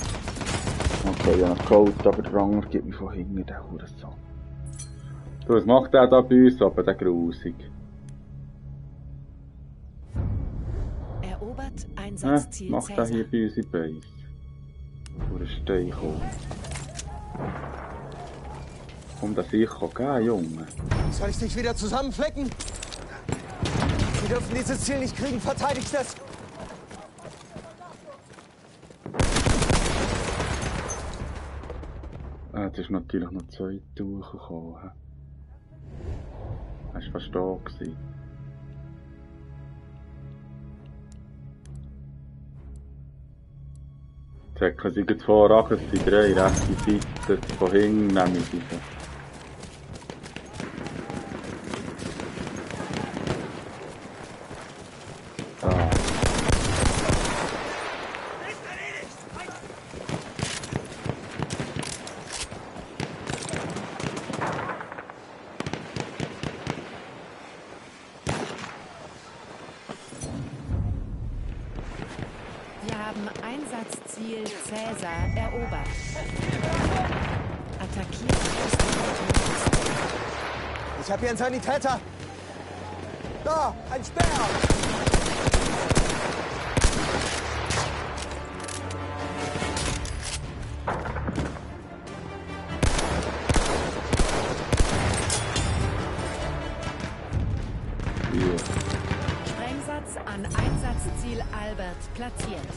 Okay, ja, noch Code, aber der Ranger gibt mich von hinten, der Hurensohn. So, was macht der da bei uns, aber der grusig? Erobert Einsatzziel Macht der Cäsar. hier bei uns in Base? Wo der Stein kommt. Komm, dass ich kann gehen, Junge. Soll ich dich wieder zusammenflecken? Wir dürfen dieses Ziel nicht kriegen, verteidigt es! Jetzt ist natürlich noch 2 durchgekommen. Er war fast da gewesen. Jetzt können sie jetzt voran, es sind 3 rechte Seiten, von hinten nehme ich sie. Ah. Wir haben Einsatzziel Cäsar erobert. Attackiert. Ich habe hier einen Sanitäter! Da! Ein Speer! Hier. Sprengsatz an Einsatzziel Albert platziert.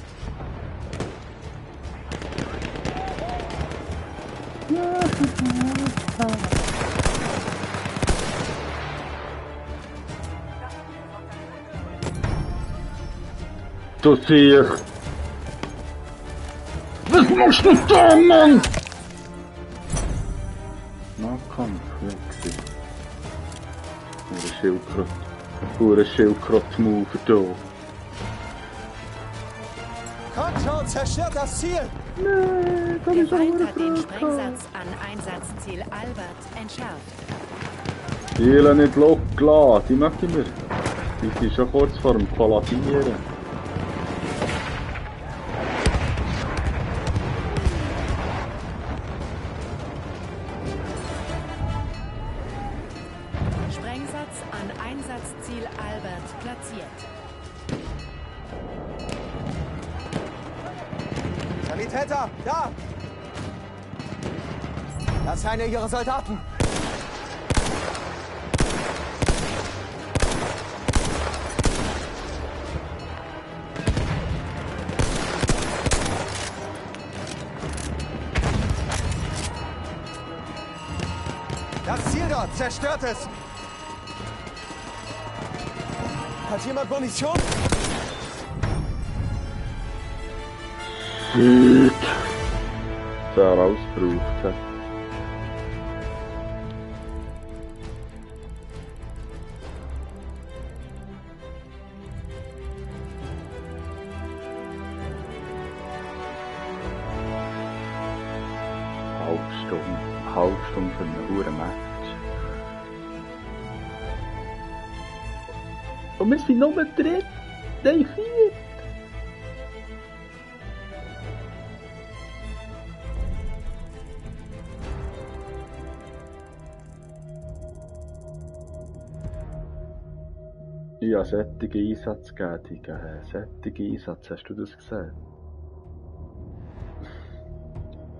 Du Tier! Was machst du da, Mann? Nahkampf, weg. Pure Schildkrott-Move da. Kommt schon, zerstört das Ziel! Nein! Der Feind hat den Sprengsatz an Einsatzziel Albert entschärft. Die will nicht loslassen, die möchte mir. Die sind schon kurz vor dem Kollabieren. Sprengsatz an Einsatzziel Albert platziert. Sanitäter, da! Das ist einer ihrer Soldaten. Das Ziel dort, zerstört es! Hat jemand Munition? Shit! Der rausgebraucht hat. Halbe Stunde für einen hohen Match. Und wir sind nur dritt, nein, viert. Ich habe solche Einsätze gegeben, solche Einsätze, hast du das gesehen?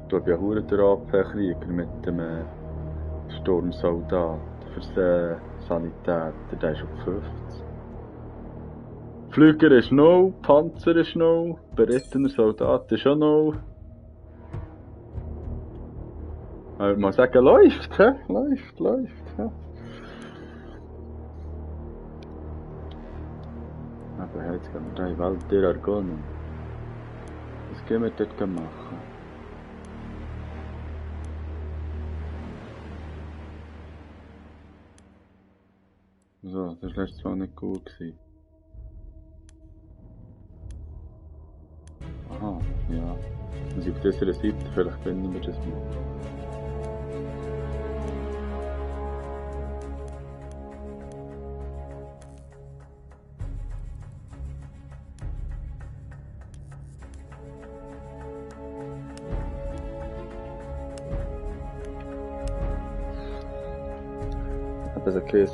Du hast ja verdammt den AP-Krieger mit dem Sturmsoldat für Sanität, der ist auf 50. Flüger ist no, Panzer ist no, berittener Soldat ist auch no. Ich würde mal sagen, läuft, hä? Läuft, ja. Aber jetzt gehen wir da in Welt der Argonen. Was gehen wir dort machen? So, das war letztes Mal nicht gut gewesen. Aha, ja. Also auf dieser Seite, vielleicht finden wir das mal. Also kein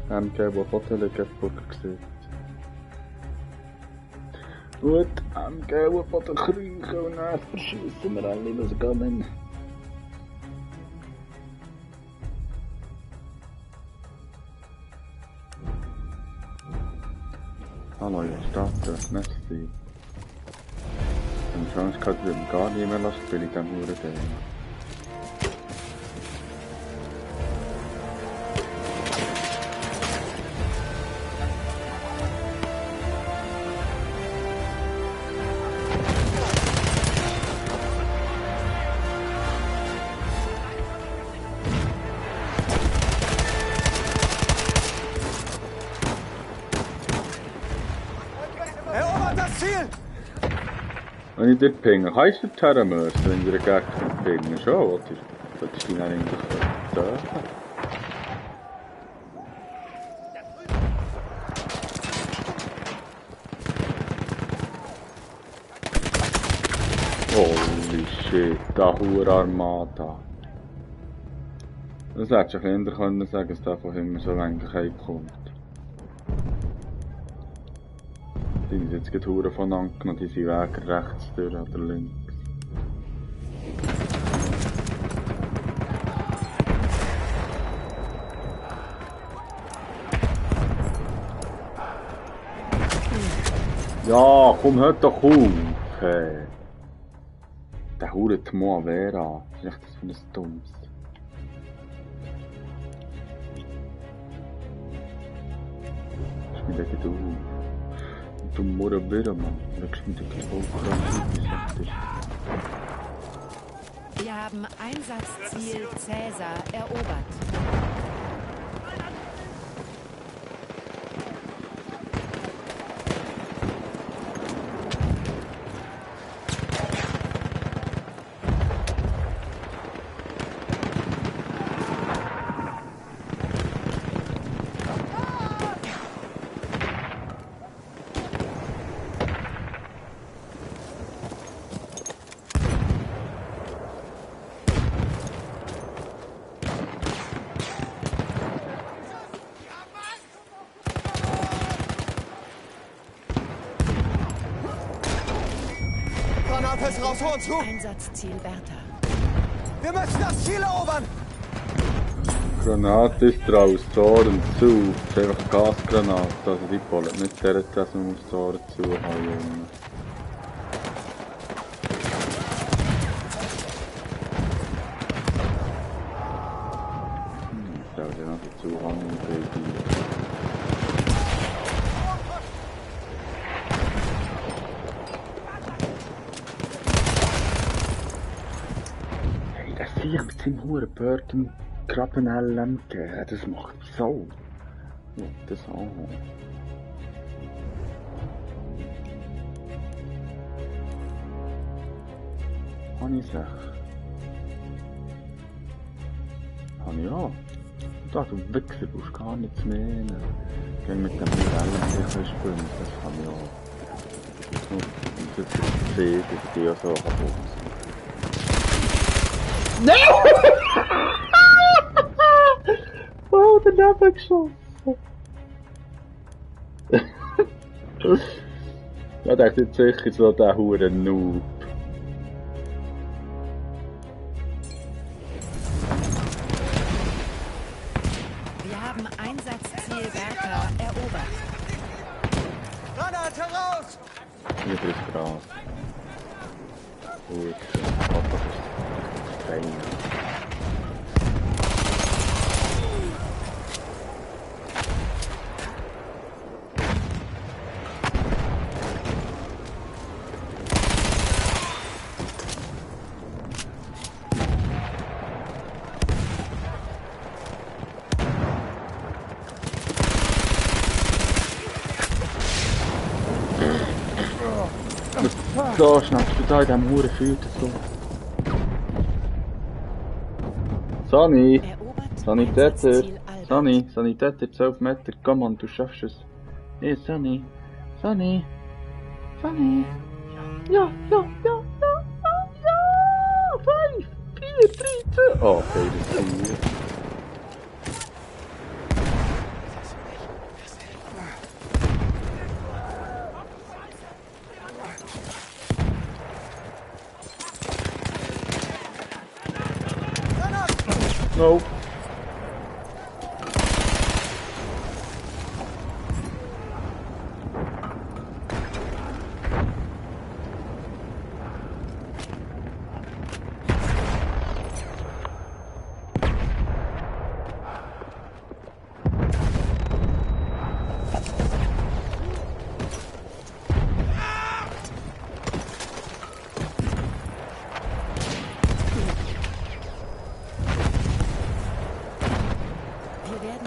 MG, der Bodenlegerburg sieht. Gut, MG, der Boden kriechen und dann verschießen wir alle, was gehen. Hallo, ihr Starter, merci. Ich habe Chance gehabt, dass ich gar nicht mehr spielen in diesem Huren-Game. Erobert das Ziel! Wenn ich dort pinge, heisst du Terramers, wenn ich den Gegner pinge? Schon, oder? Solltest du ihn eigentlich töten? Holy shit, da Hure Armada. Das hättest du eher können sagen, dass der von immer so eigentlich heimkommt. Die sind jetzt gerade Hure von angenommen, die sind weg rechts durch oder links. Ja, komm, hört doch auf! Hey. Der Hure Tmo Vera, was ist das für ein Dummes? Ich bin gleich auf. Du Mutter bitte, Mann. Da kriegst du mich gleich auf. Wir haben Einsatzziel Cäsar erobert. raus, Horn zu! Einsatzziel Bertha. Wir müssen das Ziel erobern! Granate ist draus, Zoren zu. Das ist einfach eine Gasgranate, also die bollen nicht direkt, dass man muss Zoren zu haben, Junge. Ich glaube, die noch dazu haben, Baby. Hey, das Viech mit seinem hohen Burton Krabben LMG, das macht so. Ja, das auch. Habe ich sech. Habe ich auch. Da, du Wichser, du musst gar nichts mehr nehmen. Geh mit dem LMG spielen, das kann ich auch. Und das ist C, die ich auch so kaputt. Oh, daneben geschossen. Ja, der ist jetzt sicher so der hure Noob. Wir haben Einsatzziel Bertha erobert. Granate raus! Wieder ist Gras. Gut, Papa ist fein. So, schnappst du da in diesem Huren Filter so. Sonny! Erobert Sanitäter! Einsatzziel Albert. Sonny! Sanitäter, 12 Meter, komm on, du schaffst es. Hey, Sonny! Sonny! Sonny! Ja, ja, ja, ja, ja, ja! 5, 4, 3, 2... Oh, okay, das ist hier. No.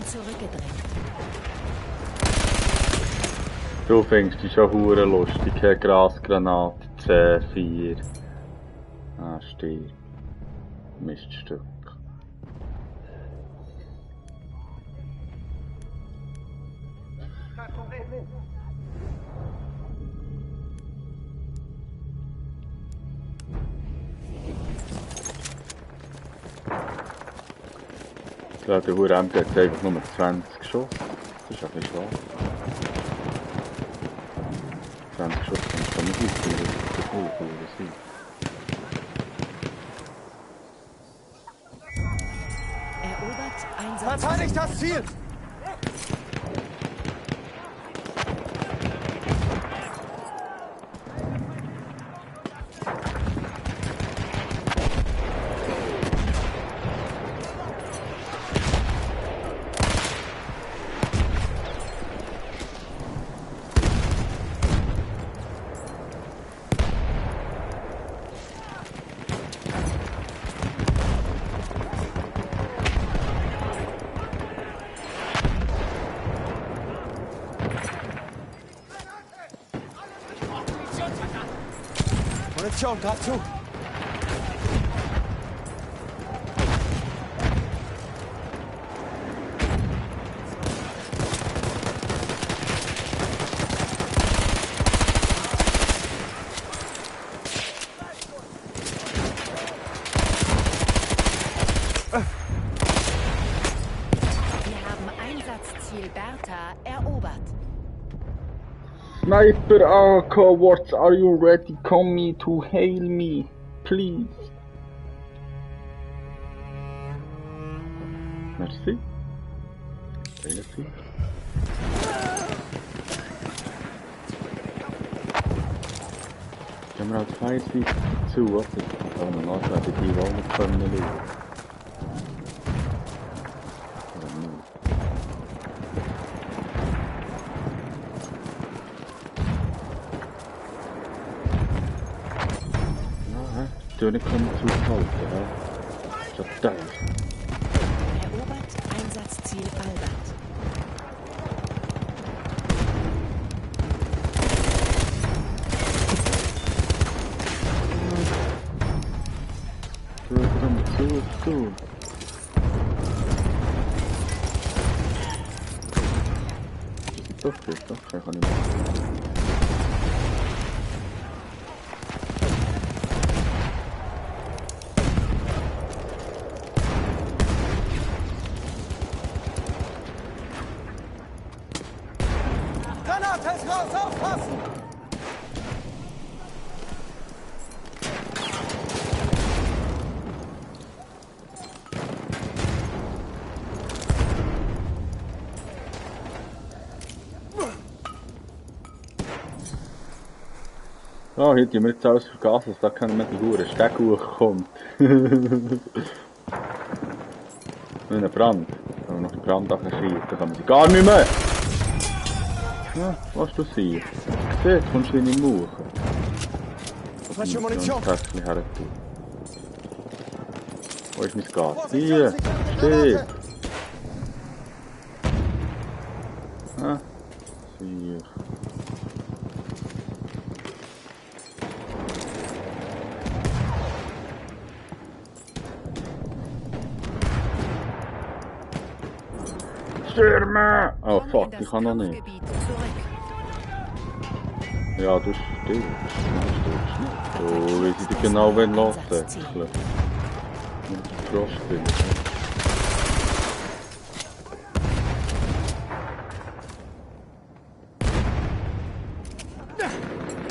Zurückgedrängt. Du findest dich schon hure lustig, keine Grasgranate, C4. Ah, stirb. Miststück. Ja, der hure MG hat einfach nur 20 geschossen. Das ist ein bisschen schwach. 20 Schuss kannst du nicht ausführen, das ist cool, das ist. Erobert Einsatz. Verteidigt das Ziel! Munition, greif zu! Wir haben Einsatzziel Bertha erobert. Sniper AK, what are you ready? Come me to hail me, please. Merci. Merci. Gehen wir halt Feindseite zu, oder? Aber danach werden die auch nicht können schauen. Oder nicht? Ja, hä? Die nicht können zuhalten, hä? Ich hab gedacht. Erobert Einsatzziel Albert. Zu. Doch, kann ich nicht mehr. Granate ist raus, aufpassen! Ah, heute haben wir jetzt alles vergessen, dass da keiner mit der Hure Steg hochkommt. Wenn ein Brand, wenn wir noch den Brand abschießen, dann kann man sie gar nicht mehr. Ja, was du siehst. Siehst, kommst du in den Mauer. Falsche Munition! Päckchen her tun. Wo ist mein Gas? Hier! Steht! Ah, hier. Stürme! Oh fuck, ich kann noch nicht. Kampfgebiet zurück. Ja, du still. So, wie sie dich genau lassen wollen. Mit dem Frostbild.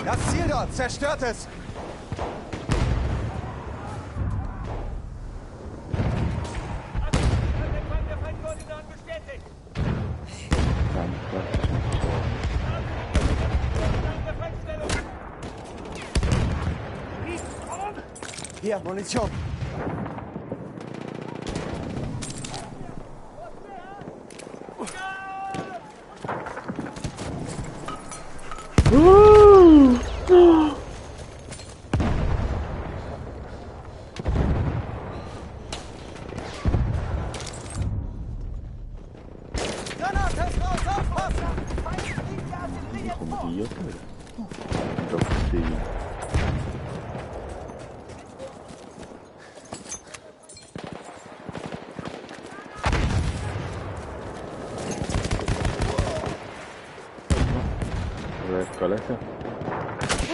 Das Ziel dort, zerstört es! Hier, Munition! Granate ist raus, aufpassen! Wie kommen die hier? Ich glaube, sie.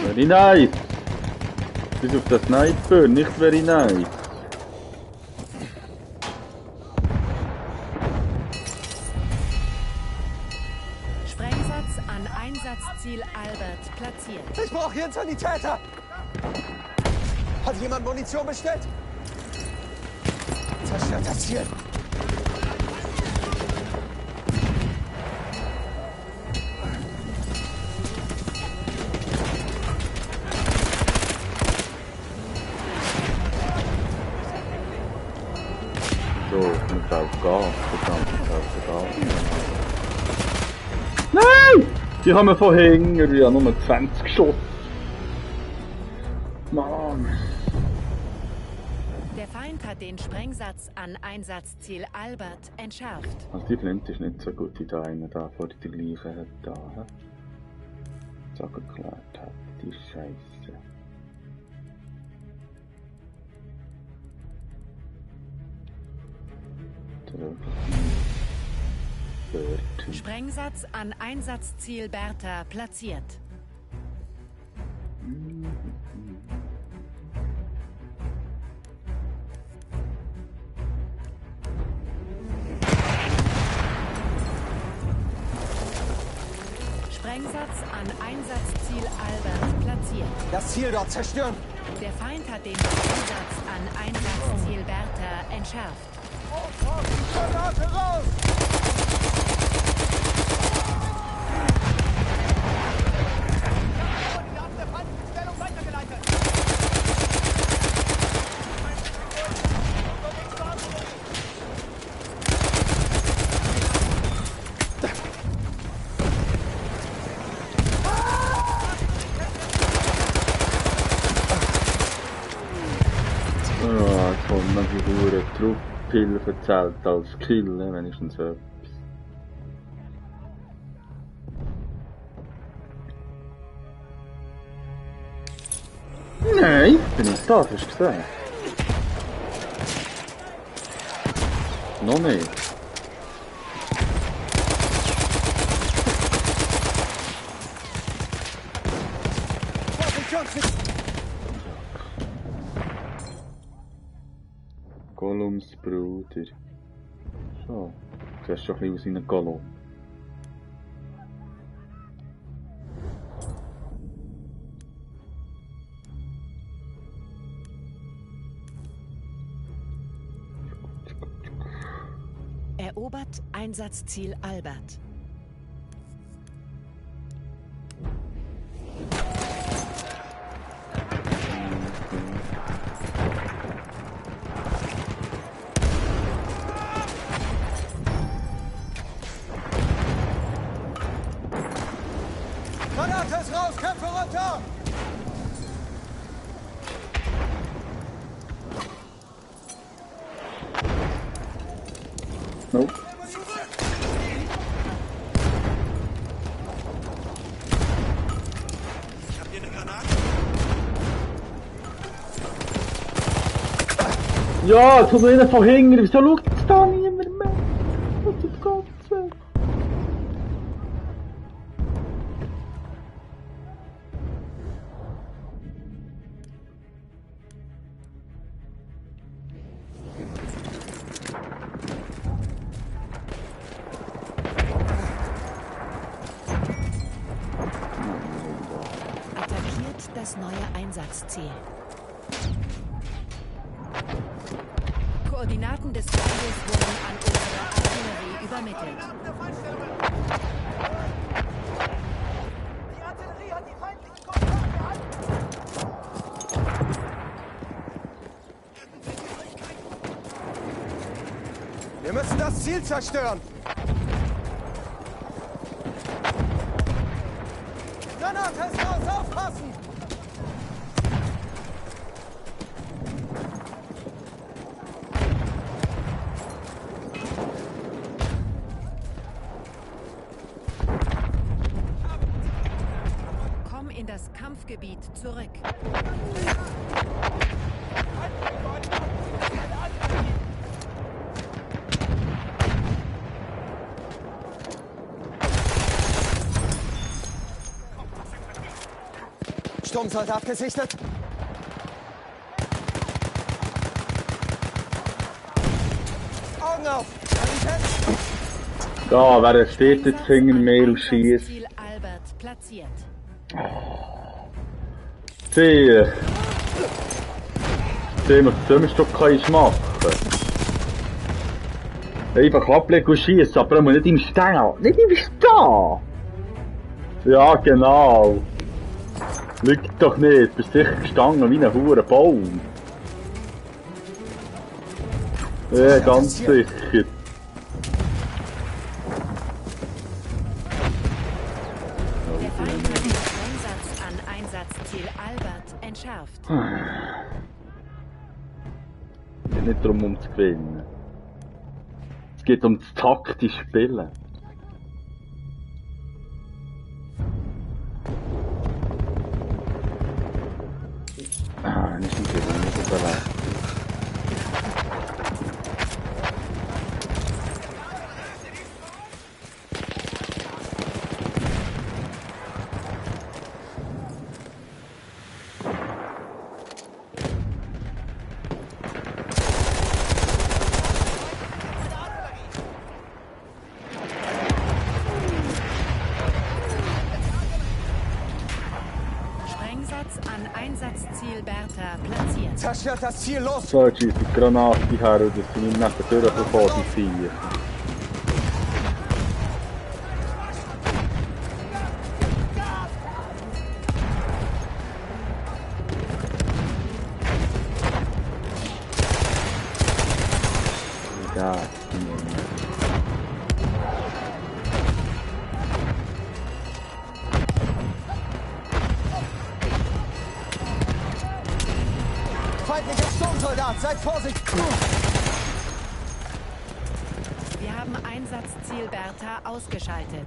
Very nice! Bis auf den Sniper, nicht very nice! Sprengsatz an Einsatzziel Albert platziert. Ich brauche hier einen Sanitäter! Hat jemand Munition bestellt? Zerstört das Ziel! So, mit auf Gas, verdammt, mit auf Gas. Nein! Die haben wir von hinten, ich habe nur 20 geschossen. Mann! Der Feind hat den Sprengsatz an Einsatzziel Albert entschärft. Also die Flinte ist nicht so gut wie der eine da, vor die gleiche hat da. So geklärt hat, die Scheiße. Sprengsatz an Einsatzziel Bertha platziert. Sprengsatz an Einsatzziel Albert platziert. Das Ziel dort zerstören. Der Feind hat den Sprengsatz an Einsatzziel Bertha entschärft. Granate raus! Ja, jetzt haben wir die Hure Trupphilfe zählt als Kill, ne? Wenigstens etwas. Nein, bin ich da, hast du gesehen? Noch nicht. Gollums Bruder. So, du hast schon ein bisschen aus seinem Gollum. Erobert Einsatzziel Albert. Granate ist raus, Köpfe runter! Nope. Ich hab hier eine Granate. Ja, jetzt kommt noch einer von hinten. Wieso schaut jetzt da niemand mehr? Was ist das Ganze? Attackiert das neue Einsatzziel. Koordinaten des Feindes wurden an unsere Artillerie übermittelt. Die Artillerie hat die feindlichen Koordinaten gehalten. Wir müssen das Ziel zerstören! Granate ist raus, aufpassen! Komm in das Kampfgebiet zurück. Sturmsoldat gesichtet! Augen auf! Qualität! Da, wer steht jetzt hinter mir und schießt? Ziel Albert platziert. Sehen, was du Zusammenstock kannst machen. Einfach ablegen und schießen, aber nicht im Stern. Nicht im Stern! Ja, genau. Liegt doch nicht, bist sicher gestanden wie ein hoher Baum. Ja, ganz sicher. Der Feind hat den Sprengsatz an Einsatzziel Albert entschärft. Es geht nicht darum, um zu gewinnen. Es geht um das taktische Spielen. Nicht so dabei. Zerstört das Ziel los! So, jetzt schießt die Granate her und das sind nicht durchgekommen, die Viecher. Ja, Feindlicher Sturmsoldat, seid vorsichtig! Wir haben Einsatzziel Bertha ausgeschaltet.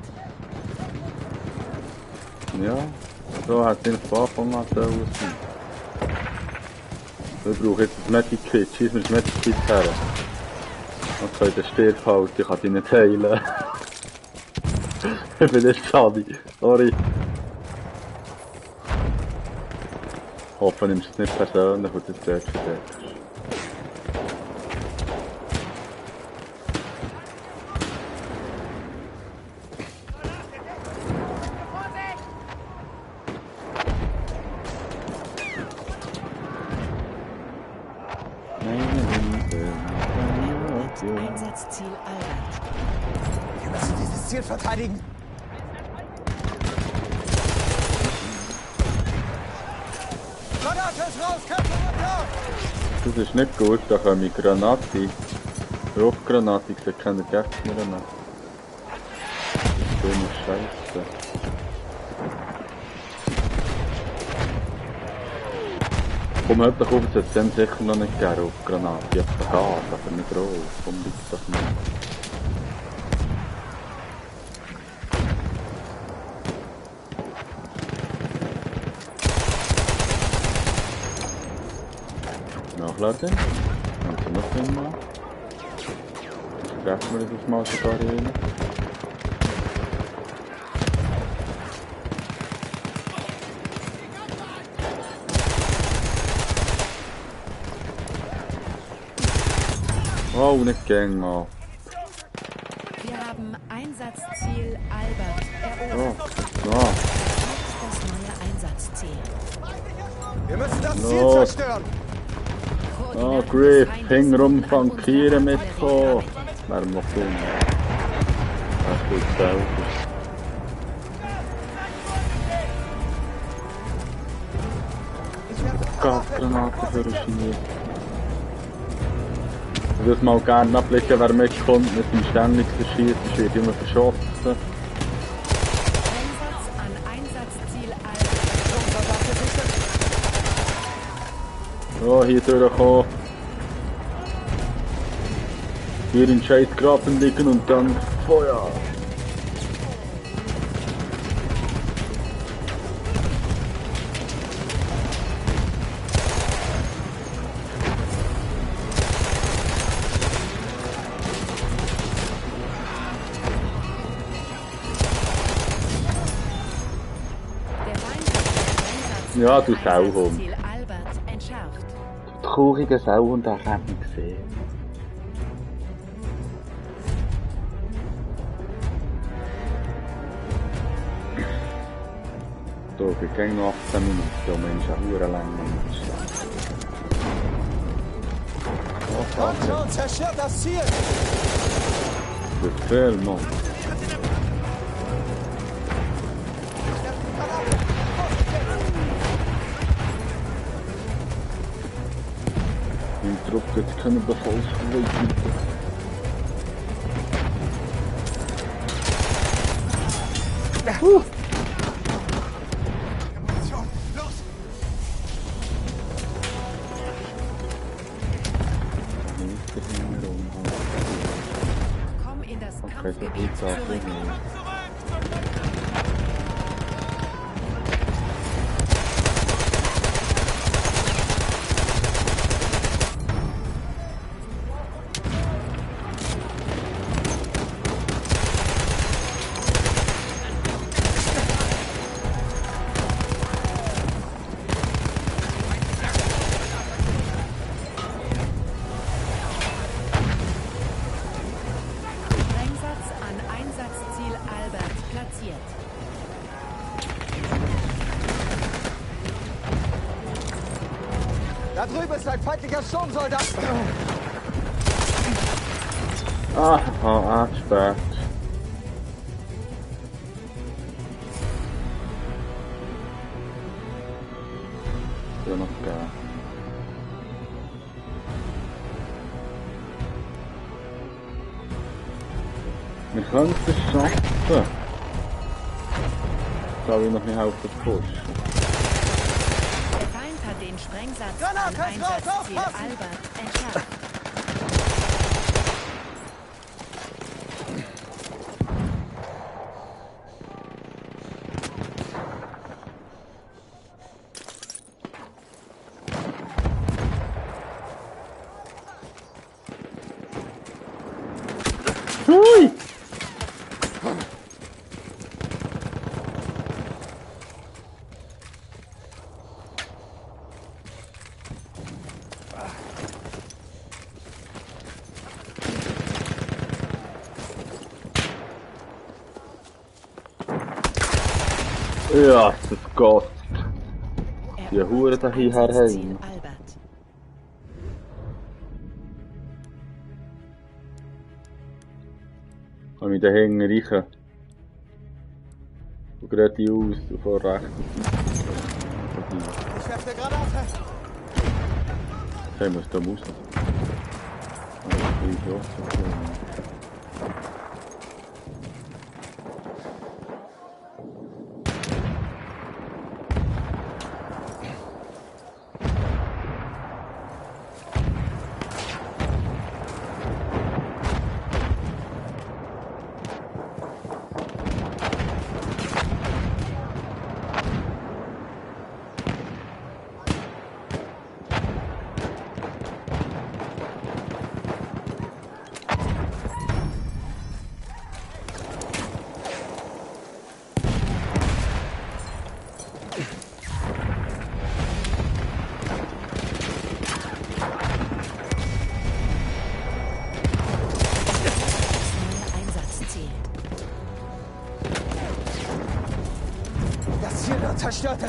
ja, so hat es von Anfang an so aussehen. Ich brauche jetzt ein Medikit, schieß mir das Medikit her. Okay, der stirbt halt, ich kann dich nicht heilen. Ich bin nicht schade, sorry. Ich hoffe, du nimmst es nicht persönlich und das dort verdeckst. Einsatzziel Albert. Wir müssen dieses Ziel verteidigen! Granate ist raus! Kämpfe runter! Das ist nicht gut, da kommen Granate. Rauchgranate, ich sehe keine Gegner mehr. Dumme Scheiße. Komm, hört doch auf, es hat es dann sicher noch nicht gegeben, Rauchgranate. Ich hab Gas, aber nicht Rauch. Komm, bitte doch nicht. Nachladen. Kannst du noch einmal? Treffen wir das mal sogar rein. Oh, nicht gegen mal. Wir haben Einsatzziel Albert erobert. Oh, so. Das neue Einsatzziel. Wir müssen das Ziel Los. zerstören! Oh, Griff, hintenrum flankieren mitkommen. Wäre noch dumm. Das ist gut selber. Gasgranate für China. Ich würde mal gerne abblicken, wer mitkommt mit dem ständig verschießen. Es wird immer verschossen. Einsatz an Einsatzziel Albert. Sturmsoldat gesichtet! So, hier durchkommen. Hier in Scheißgraben liegen und dann Feuer. Der Feind hat das Ja, du Sauhund. Einsatzziel Albert entschärft. Trauriger Sauhund, den hat man gesehen. So, wir gehen noch 18 Minuten, der Mensch ist auch lang. Kommt schon, zerstört das Ziel! Befehl, Mann. Im Druck jetzt können wir voll verwalten. Komm in das Okay, so Kampfgebiet geht's auch zurück. nicht. Einsatz an Einsatzziel drüben ist ein feindlicher Sturmsoldat. Spät. Ja, noch geben. Wir können es schaffen. Soll ich noch nicht helfen zu pushen? Der Feind hat den Sprengsatz an Granate, Einsatzziel aufpassen! Albert entschärft. Hui! Ja, das geht. Die Hure da hierher Einsatzziel haben. Albert. Kann mich da hinten reichen. Und gerade aus, von rechts. Ich werfe eine Granate. Ich muss da raus. Einsatzziel. Das Ziel wird zerstört.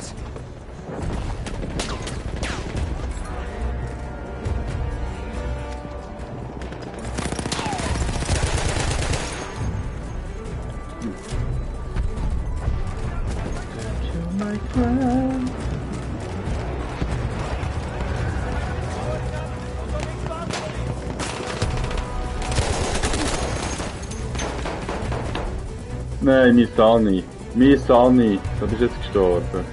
Nein, mein Sani. Mein Sani. Da bist du jetzt gestorben.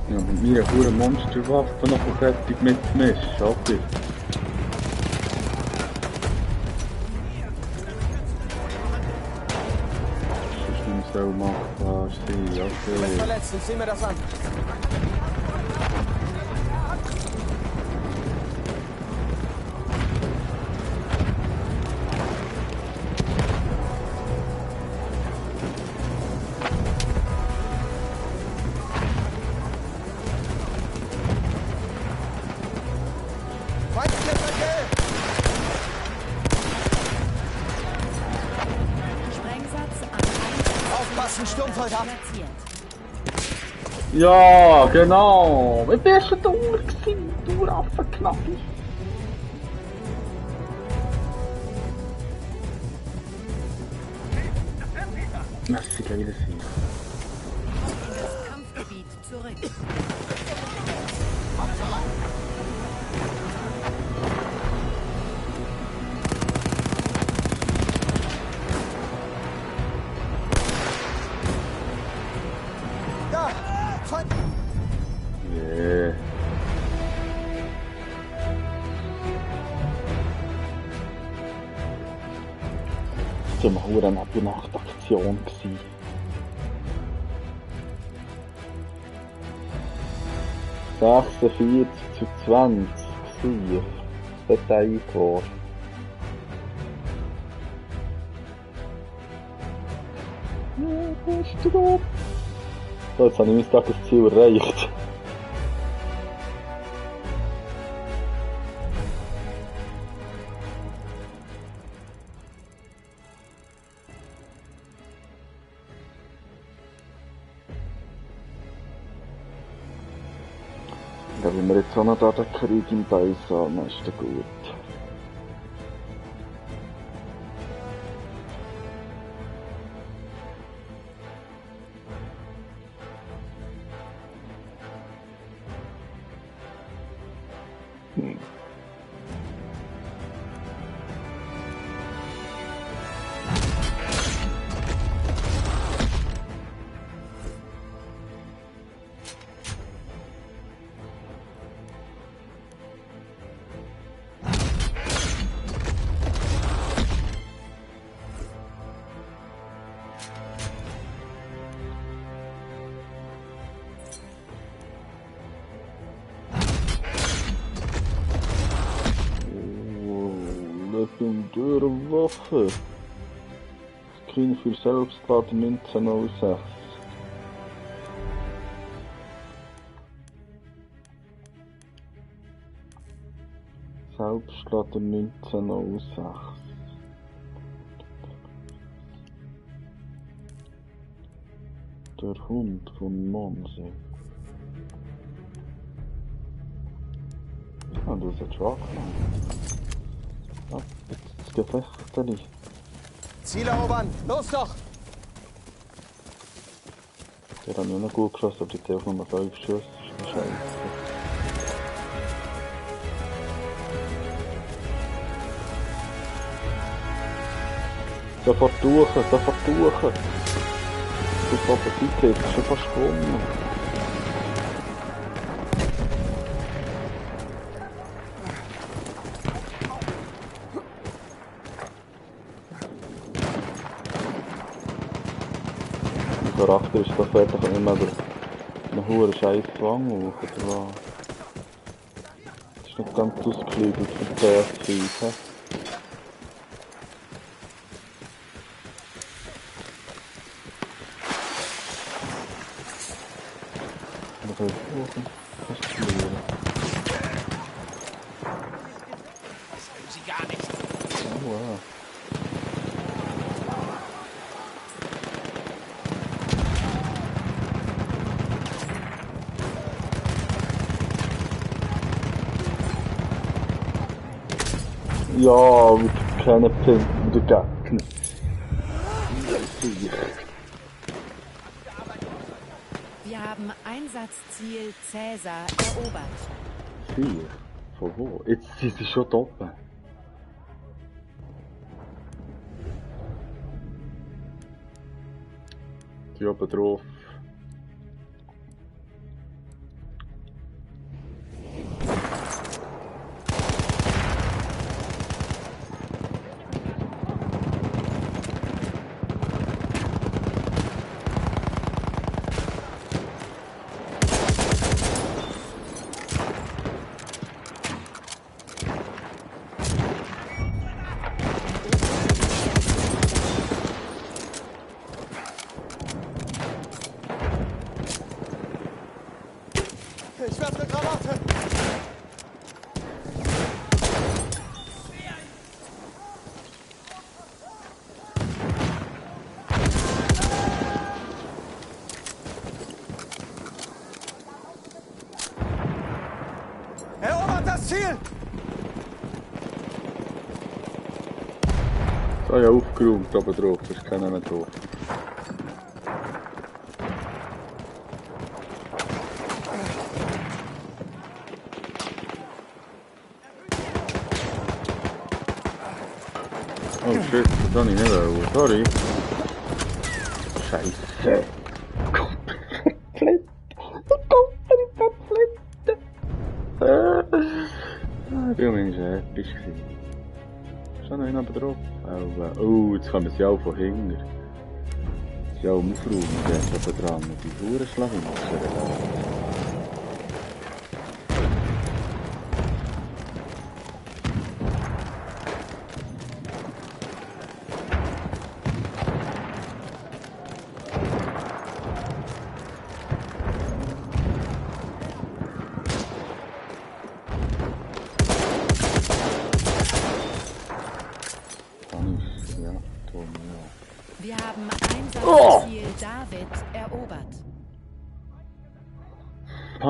Ja, mit meiner verdammten Monsterwaffe noch fertig mitmischen, okay. Das ist nicht so machbar sein, Ich bin okay. verletzt, ich sehe mir das an. Feindliche Attacke! Sprengsatz an Einsatzziel Aufpassen, Sturmsoldat! platziert. Ja, genau. Wie bist du da gewesen, du Affenknappi? Merci, geile Sieg. In das Kampfgebiet zurück. Da! Feind! Yeah. Das war eine nette Nachtaktion. 46:20 gewesen. Detailtor. Ja, bist du da? So, jetzt habe ich mein Tagesziel erreicht. Da will wir jetzt auch noch da den Krieg im Beiß haben, ist doch gut. Legendäre Waffe. Screen für Selbstladen 1906. Selbstladen 1906. Der Hund von Monse. Ah, du hast einen Truck. Ah, jetzt das Gefecht nicht. Ziel erobern! Los doch! Der hat mir noch gut geschossen, aber die auch nur 5 Schuss. Das ist scheiße. Sofort durch, sofort durch! Du bist auf der Seite, jetzt ist schon fast gewonnen. Der Achter ist da fertig und immer einen hohen scheiß Zwang auf, oder was? Das ist nicht ganz ausgeklügelt von PS5, hä? Noch ein Kuchen, das ist verlieren. Das will sie gar nicht. Oh, wow. Ja, mit kleinen Pinken, der Gacken. Wir haben Einsatzziel Cäsar erobert. 4? Von wo? Jetzt sind sie schon oben. Die oben drauf. Ich werfe eine Granate! Erobert das Ziel! So, ja, aufgeräumt oben drauf, da ist keiner mehr drauf. Oh shit, das habe ich nicht wollen, sorry. Scheiße. Komplett. Komplett. Das war manchmal episch. Ist da noch einer drauf? Oh, jetzt kommen sie auch von hinten. Sie sind auch am Aufräumen, der ist oben dran. Die Hurenschlawinzer. Wir haben Einsatzziel David erobert.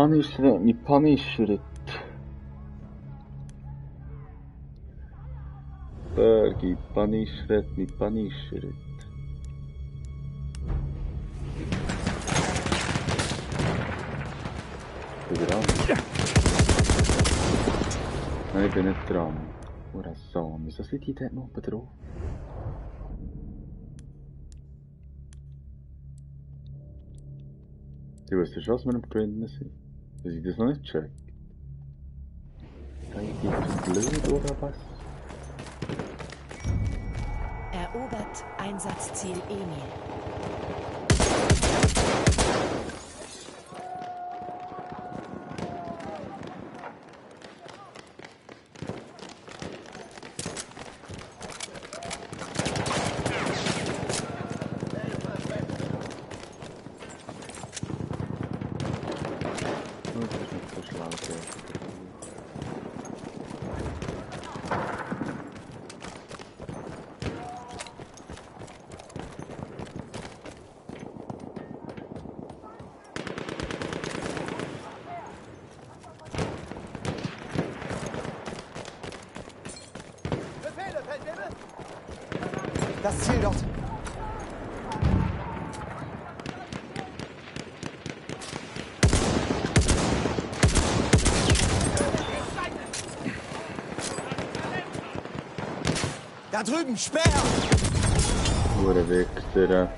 punishret mich punishret. Bergi punishret mich punishret. Ich bin dran. Nein, ich bin nicht dran. Urasan, wieso sind die dort noch oben drauf? Du weißt schon, was wir am Gewinnen sind. Dass ich das noch nicht check. Seid ihr blöd oder was? Erobert Einsatzziel Emil. Befehle, Feldwebel! Das Ziel dort. Da drüben, Speer! Hure Wichser.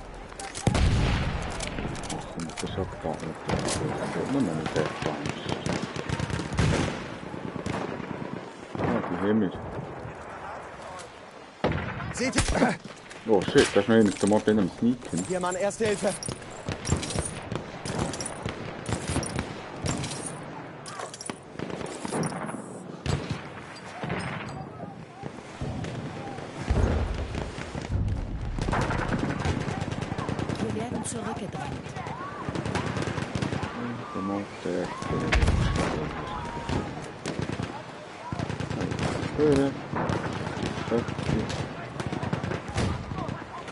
Das ist auch gar nicht. Das wird nur noch nicht Angst. Ah, die Himmel. Seht ihr? Oh shit, da ist noch einer zum Mob in einem Sneaken. Hier, Mann, Erste Hilfe. Wir werden zurückgedrängt. Der Mob, der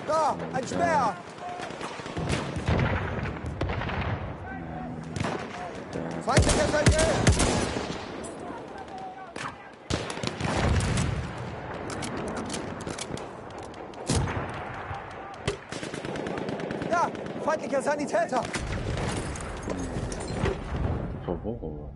Da, ein Speer! Feindlicher Feldwebel! Da, feindlicher Sanitäter! Favor.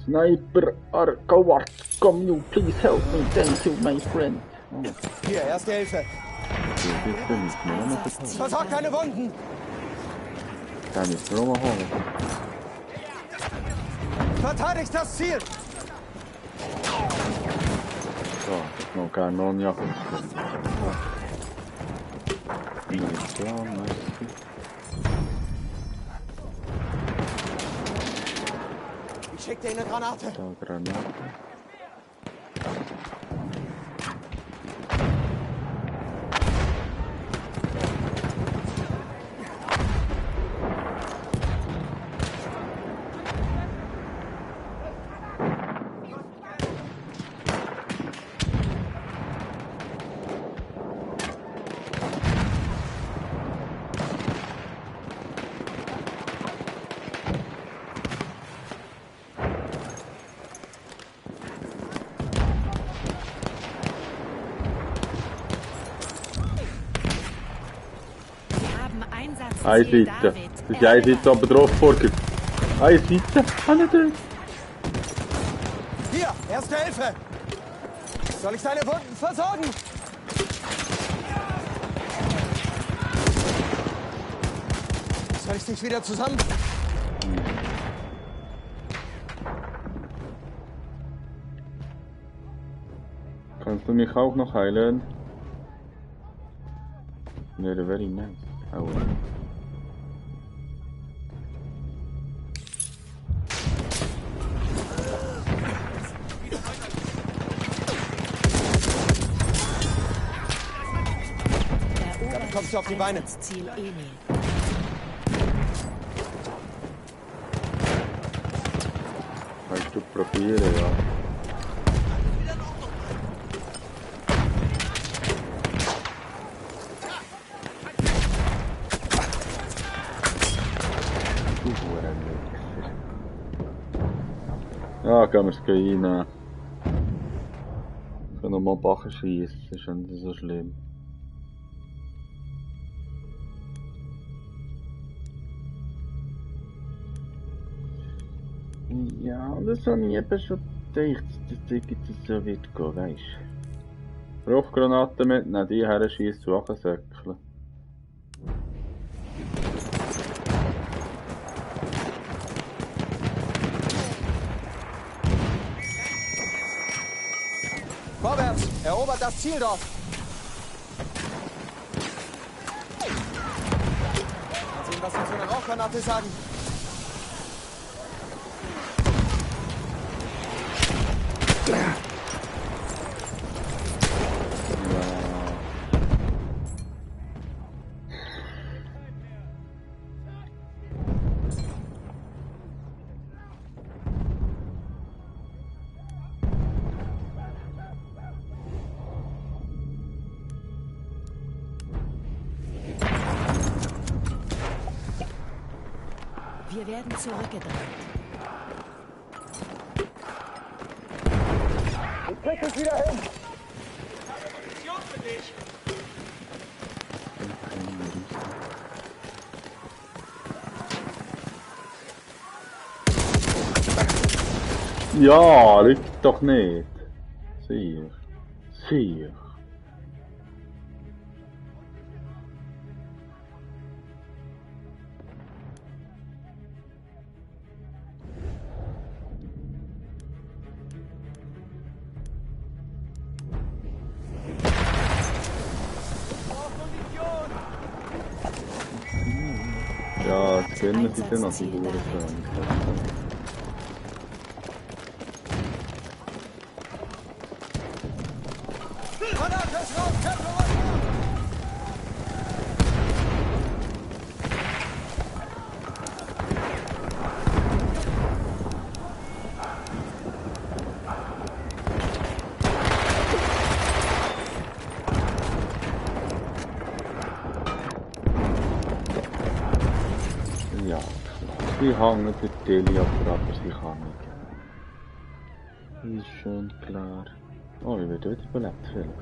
Sniper Arkawart, come you please help me, thank you my friend. Oh, Hier, Erste Hilfe. das bin ich mir noch nicht Versorgt deine Wunden! Kann ich mir noch mal holen. Verteidigt das Ziel! So, noch keine neuen Jacken. Ich schick dir eine Granate. Da Granate. Wir haben Einsatzziel Eine Seite. David. Das ist eine Seite oben drauf vorgeht. Eine Seite. Alle drin. Hier, Erste Hilfe! Soll ich deine Wunden versorgen? Soll ich dich wieder zusammen... Kannst du mich auch noch heilen? Wäre very nice. Oh. Erobert kommst du auf die Beine. Einsatzziel Emil. Kannst du probieren, ja. Du Hurenwichser. Ja, gehen wir es rein. Ich kann nochmal Bachen schießen, das ist nicht so schlimm. Ja, und das habe ich eben schon gedacht, dass das so wird gehen, weisst du. Rauchgranaten mitnehmen, die her schießen und wegsäckeln. Vorwärts! Erobert das Ziel dort! Mal sehen, was Sie zu einer Rauchgranate sagen. Wir werden zurückgedrängt. Ich krieg dich wieder hin. Ja, liegt doch nicht. Sicher. Sicher. Ja, jetzt können wir sie dann noch die Uhr Granate ist raus! Tempo! Ja, sie hängen für Delia ab, aber sie kann nicht. Ist schon klar. Oh, ich werde wieder überlebt, vielleicht.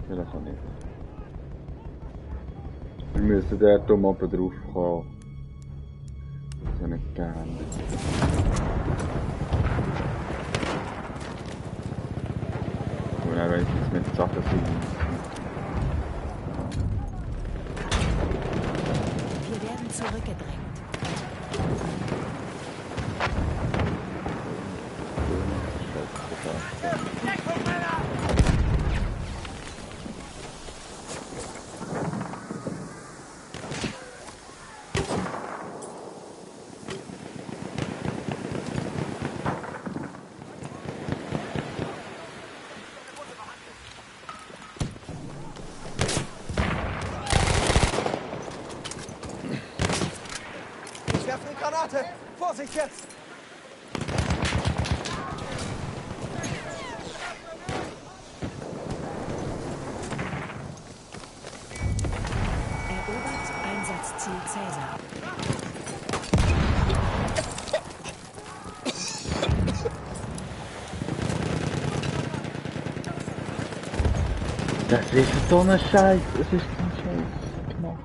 Vielleicht auch nicht. Wir müssen dort oben drauf kommen. Das ist nicht gerne. Und dann weiss ich, mit Sachen sind. Wir werden zurückgedrängt. Ich werfe eine Granate! Vorsicht jetzt! Erobert Einsatzziel Cäsar. Das ist so ein Scheiß, es ist ein Scheiß gemacht.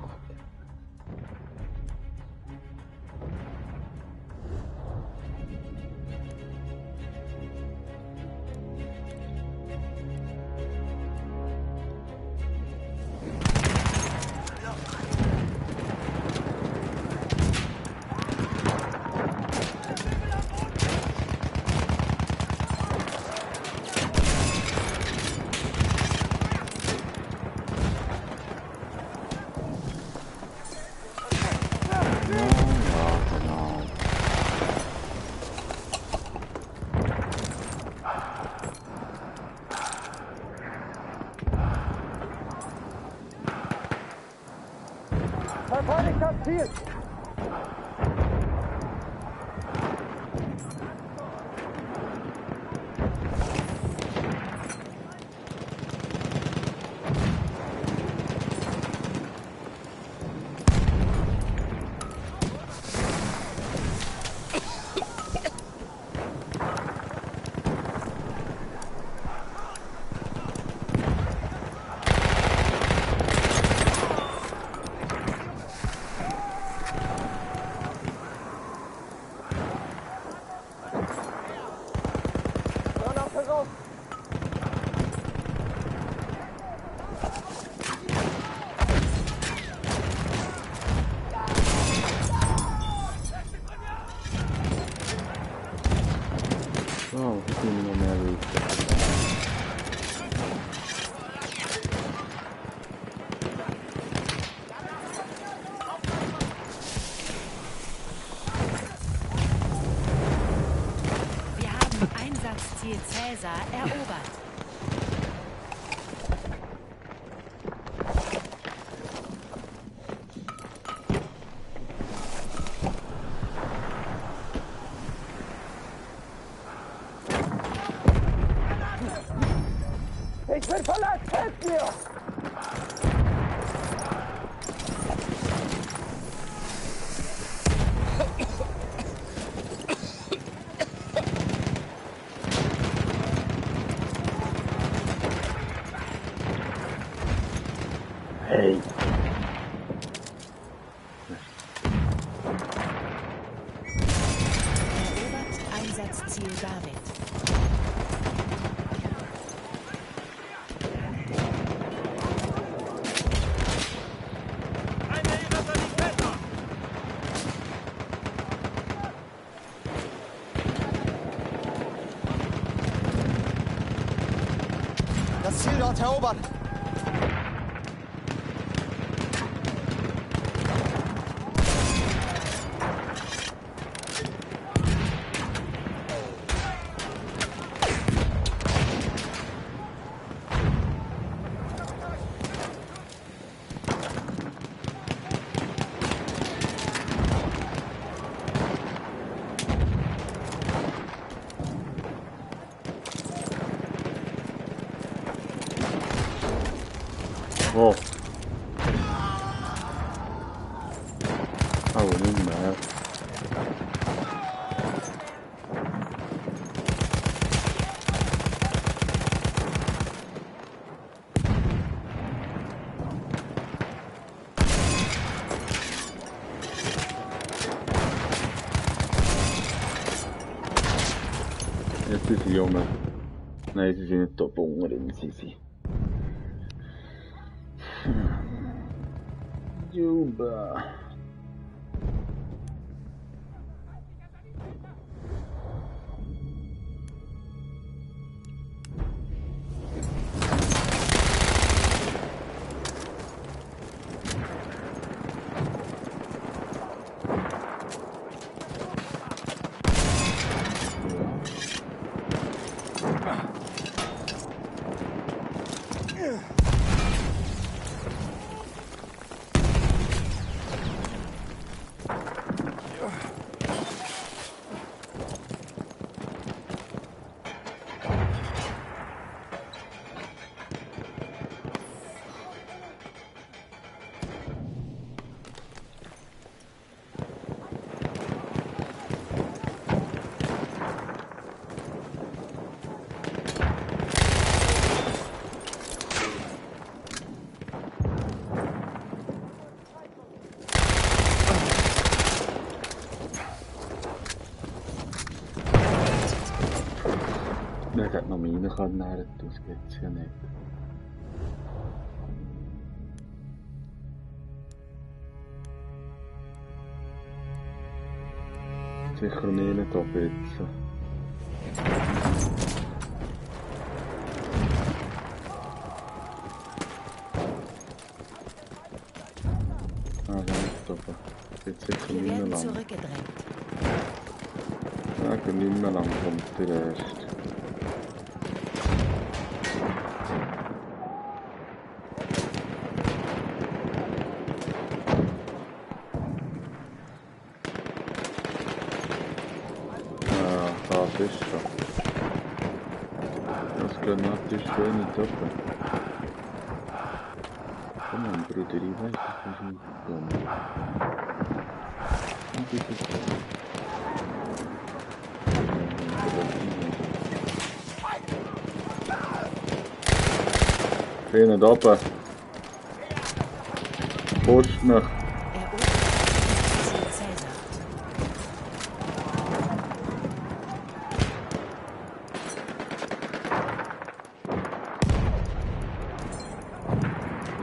Verteidigt das Ziel. Caesar erobert. Ich bin verletzt! Helft mir! Hey. Erobert Einsatzziel David. Das Ziel dort erobern. Oh. Oh, nicht mehr. Jetzt sind sie Junge. Nein, sie sind nicht da bungerin, sie. Juba. Er hätte noch rein können, das geht's ja nicht. Sicher nicht ab jetzt. Ah, nicht oben. Jetzt sicher Wir nicht mehr werden lang. zurückgedrängt. Ja, nicht mehr lang kommt der Rest. Das ist so. Das Granat ist schön in Toppen. Komm on, Bruder, ich weiß, das ist nicht dumm. Und das ist so. Einen da oben. Pusht mich. Erobert Einsatzziel Caesar.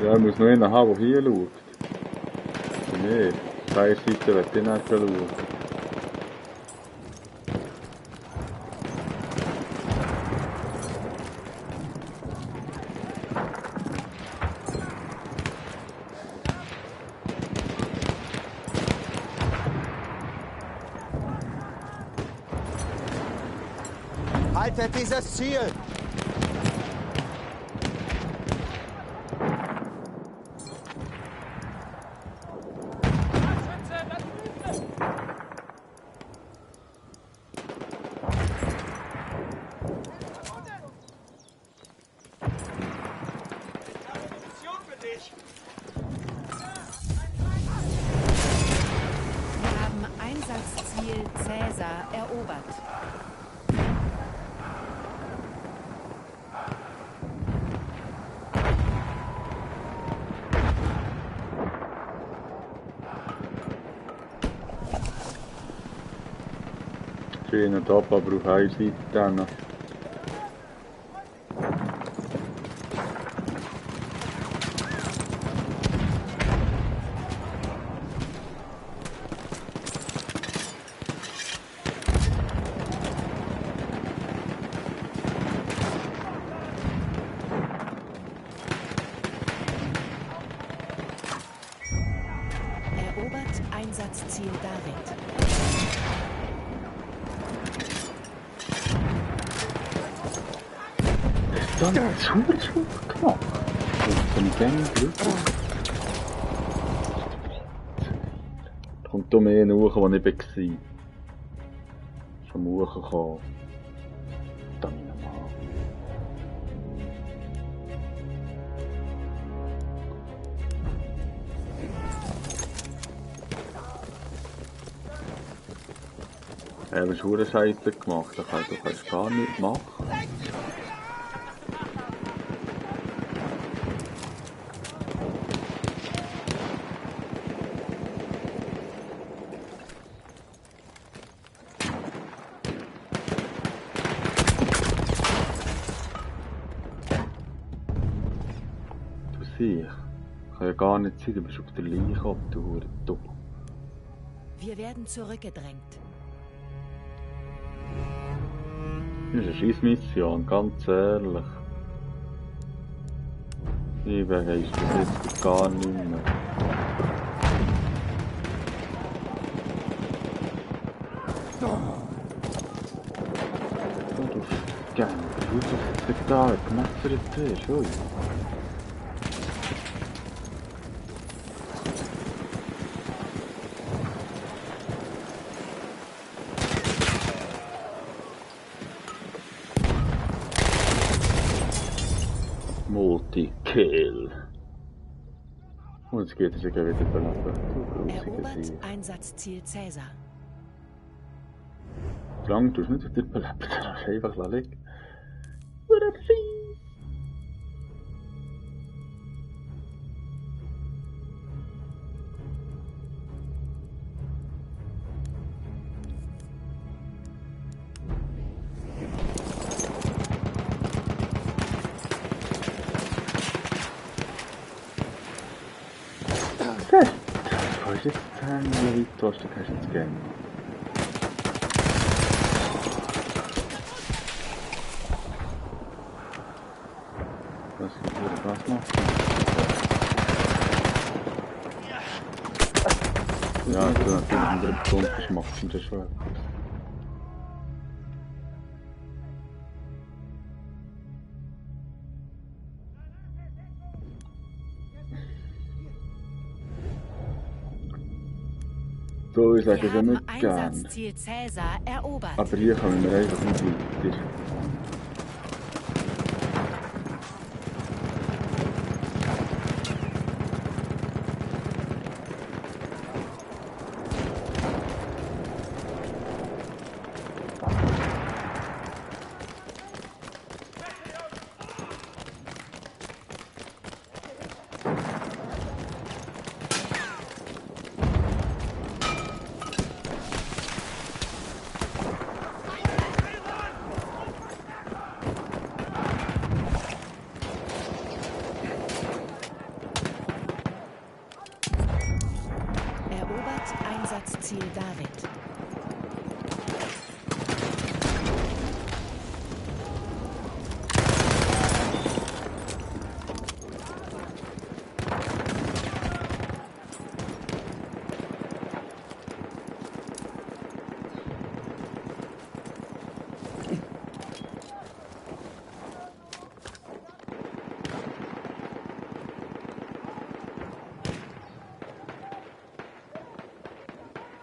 Ja, ich muss noch einen haben, der hier schaut. Nee, die eine Seite wird ich nicht schauen. Haltet dieses Ziel! Wir haben Einsatzziel Cäsar erobert. Schöner Top, aber auf einer Seite dann. Erobert Einsatzziel David. Dann zu gemacht. Das sind Gänge Glück. Kommt da mehr nach, wo ich war. Schon hochgekommen. Dann nochmal. Ja, du hast eine Scheiße gemacht, du kannst gar nicht machen. Du siehst, kann ja gar nicht sein, du bist auf der Leiche ab, du Hurendumm. Wir werden zurückgedrängt. Das ist eine Scheissmission, ganz ehrlich. Ich weiss das jetzt gar nicht mehr. Oh, du Gang, wie du das da gemessert bist, ui. Multi-Kill. Und jetzt geht es ja wieder belassen. Erobert Einsatzziel Cäsar. Solange du es nicht wieder belebt, dann lass einfach liegen. Oder fies. Du hast jetzt 10 Leute, du hast jetzt gerne. Was würde das machen? Ja, ich habe natürlich einen Punkt gemacht, sind das schon. So, ich sage Wir es ja haben nicht gern. Einsatzziel Cäsar erobert. Aber hier kommen wir einfach nicht weiter. Erobert Einsatzziel David.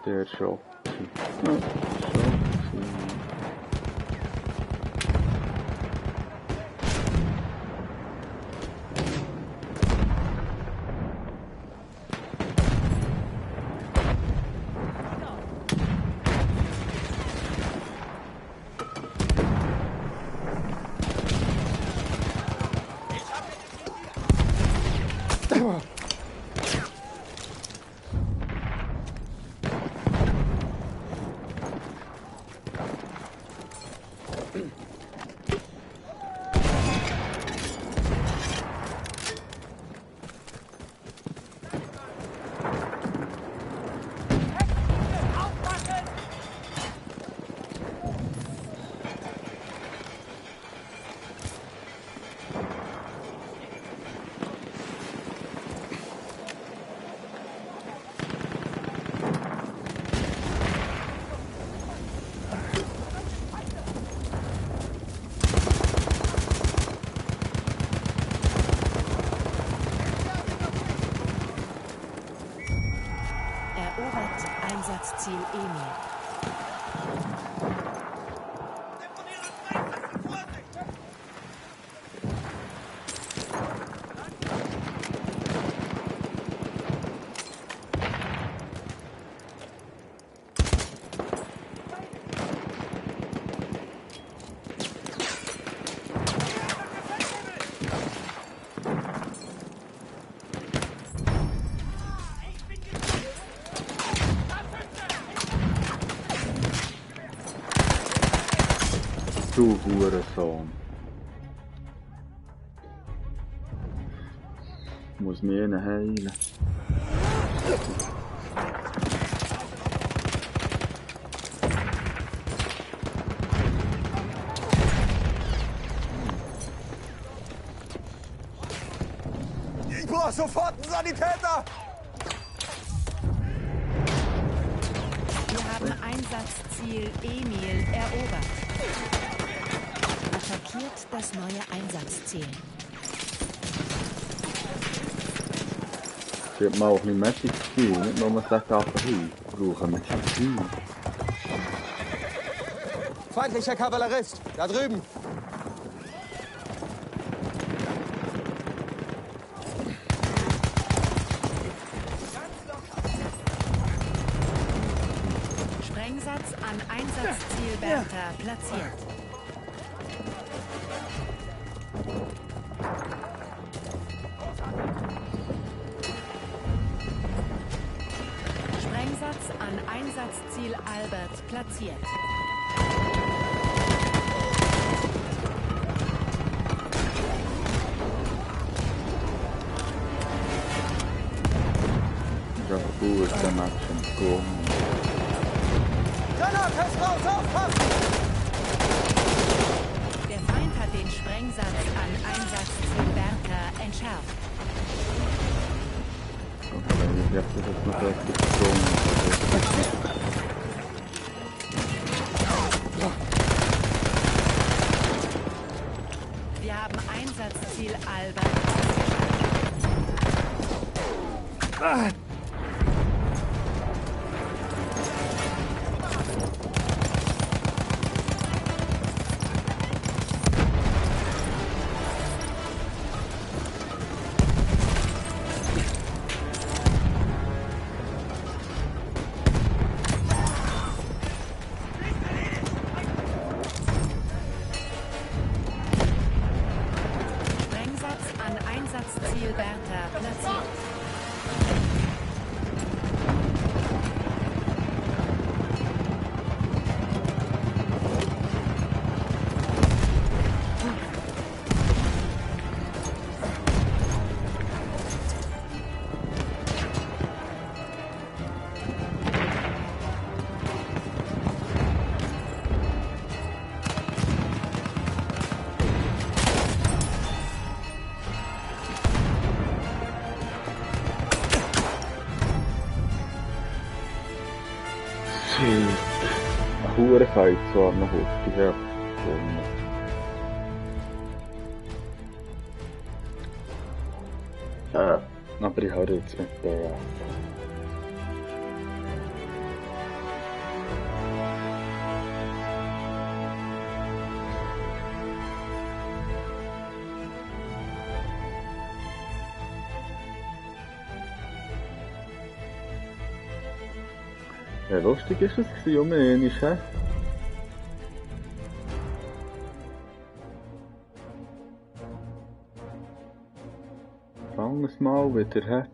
Der Schocki. Ja, Schocki. Erobert Einsatzziel Emil. Du Hurensohn. Ich muss mich innen heilen. Ich brauche sofort einen Sanitäter! Wir haben Einsatzziel Emil erobert. Attackiert das neue Einsatzziel. Ich hätte mal auch ein bisschen Magic Skill, nicht nur man sagt einfach hin. Ich brauche Magic Skill. Feindlicher Kavallerist, da drüben! Sprengsatz an Einsatzziel Bertha platziert. Sprengsatz an Einsatzziel Albert platziert. Ja, gut, der macht schon gut. Granate ist raus, aufpassen! Der Feind hat den Sprengsatz an Einsatzziel Bertha entschärft. Okay, ich hab das jetzt noch richtig gezogen. Wir haben Einsatzziel Albert. Sprengsatz an Einsatzziel Bertha platziert. Hure Fight zwar noch auf, ich hab gewonnen. Aber ich habe jetzt mit BS. Ja, lustig ist es gewesen, um einmal, hä? Fangen wir es mal wieder, hä?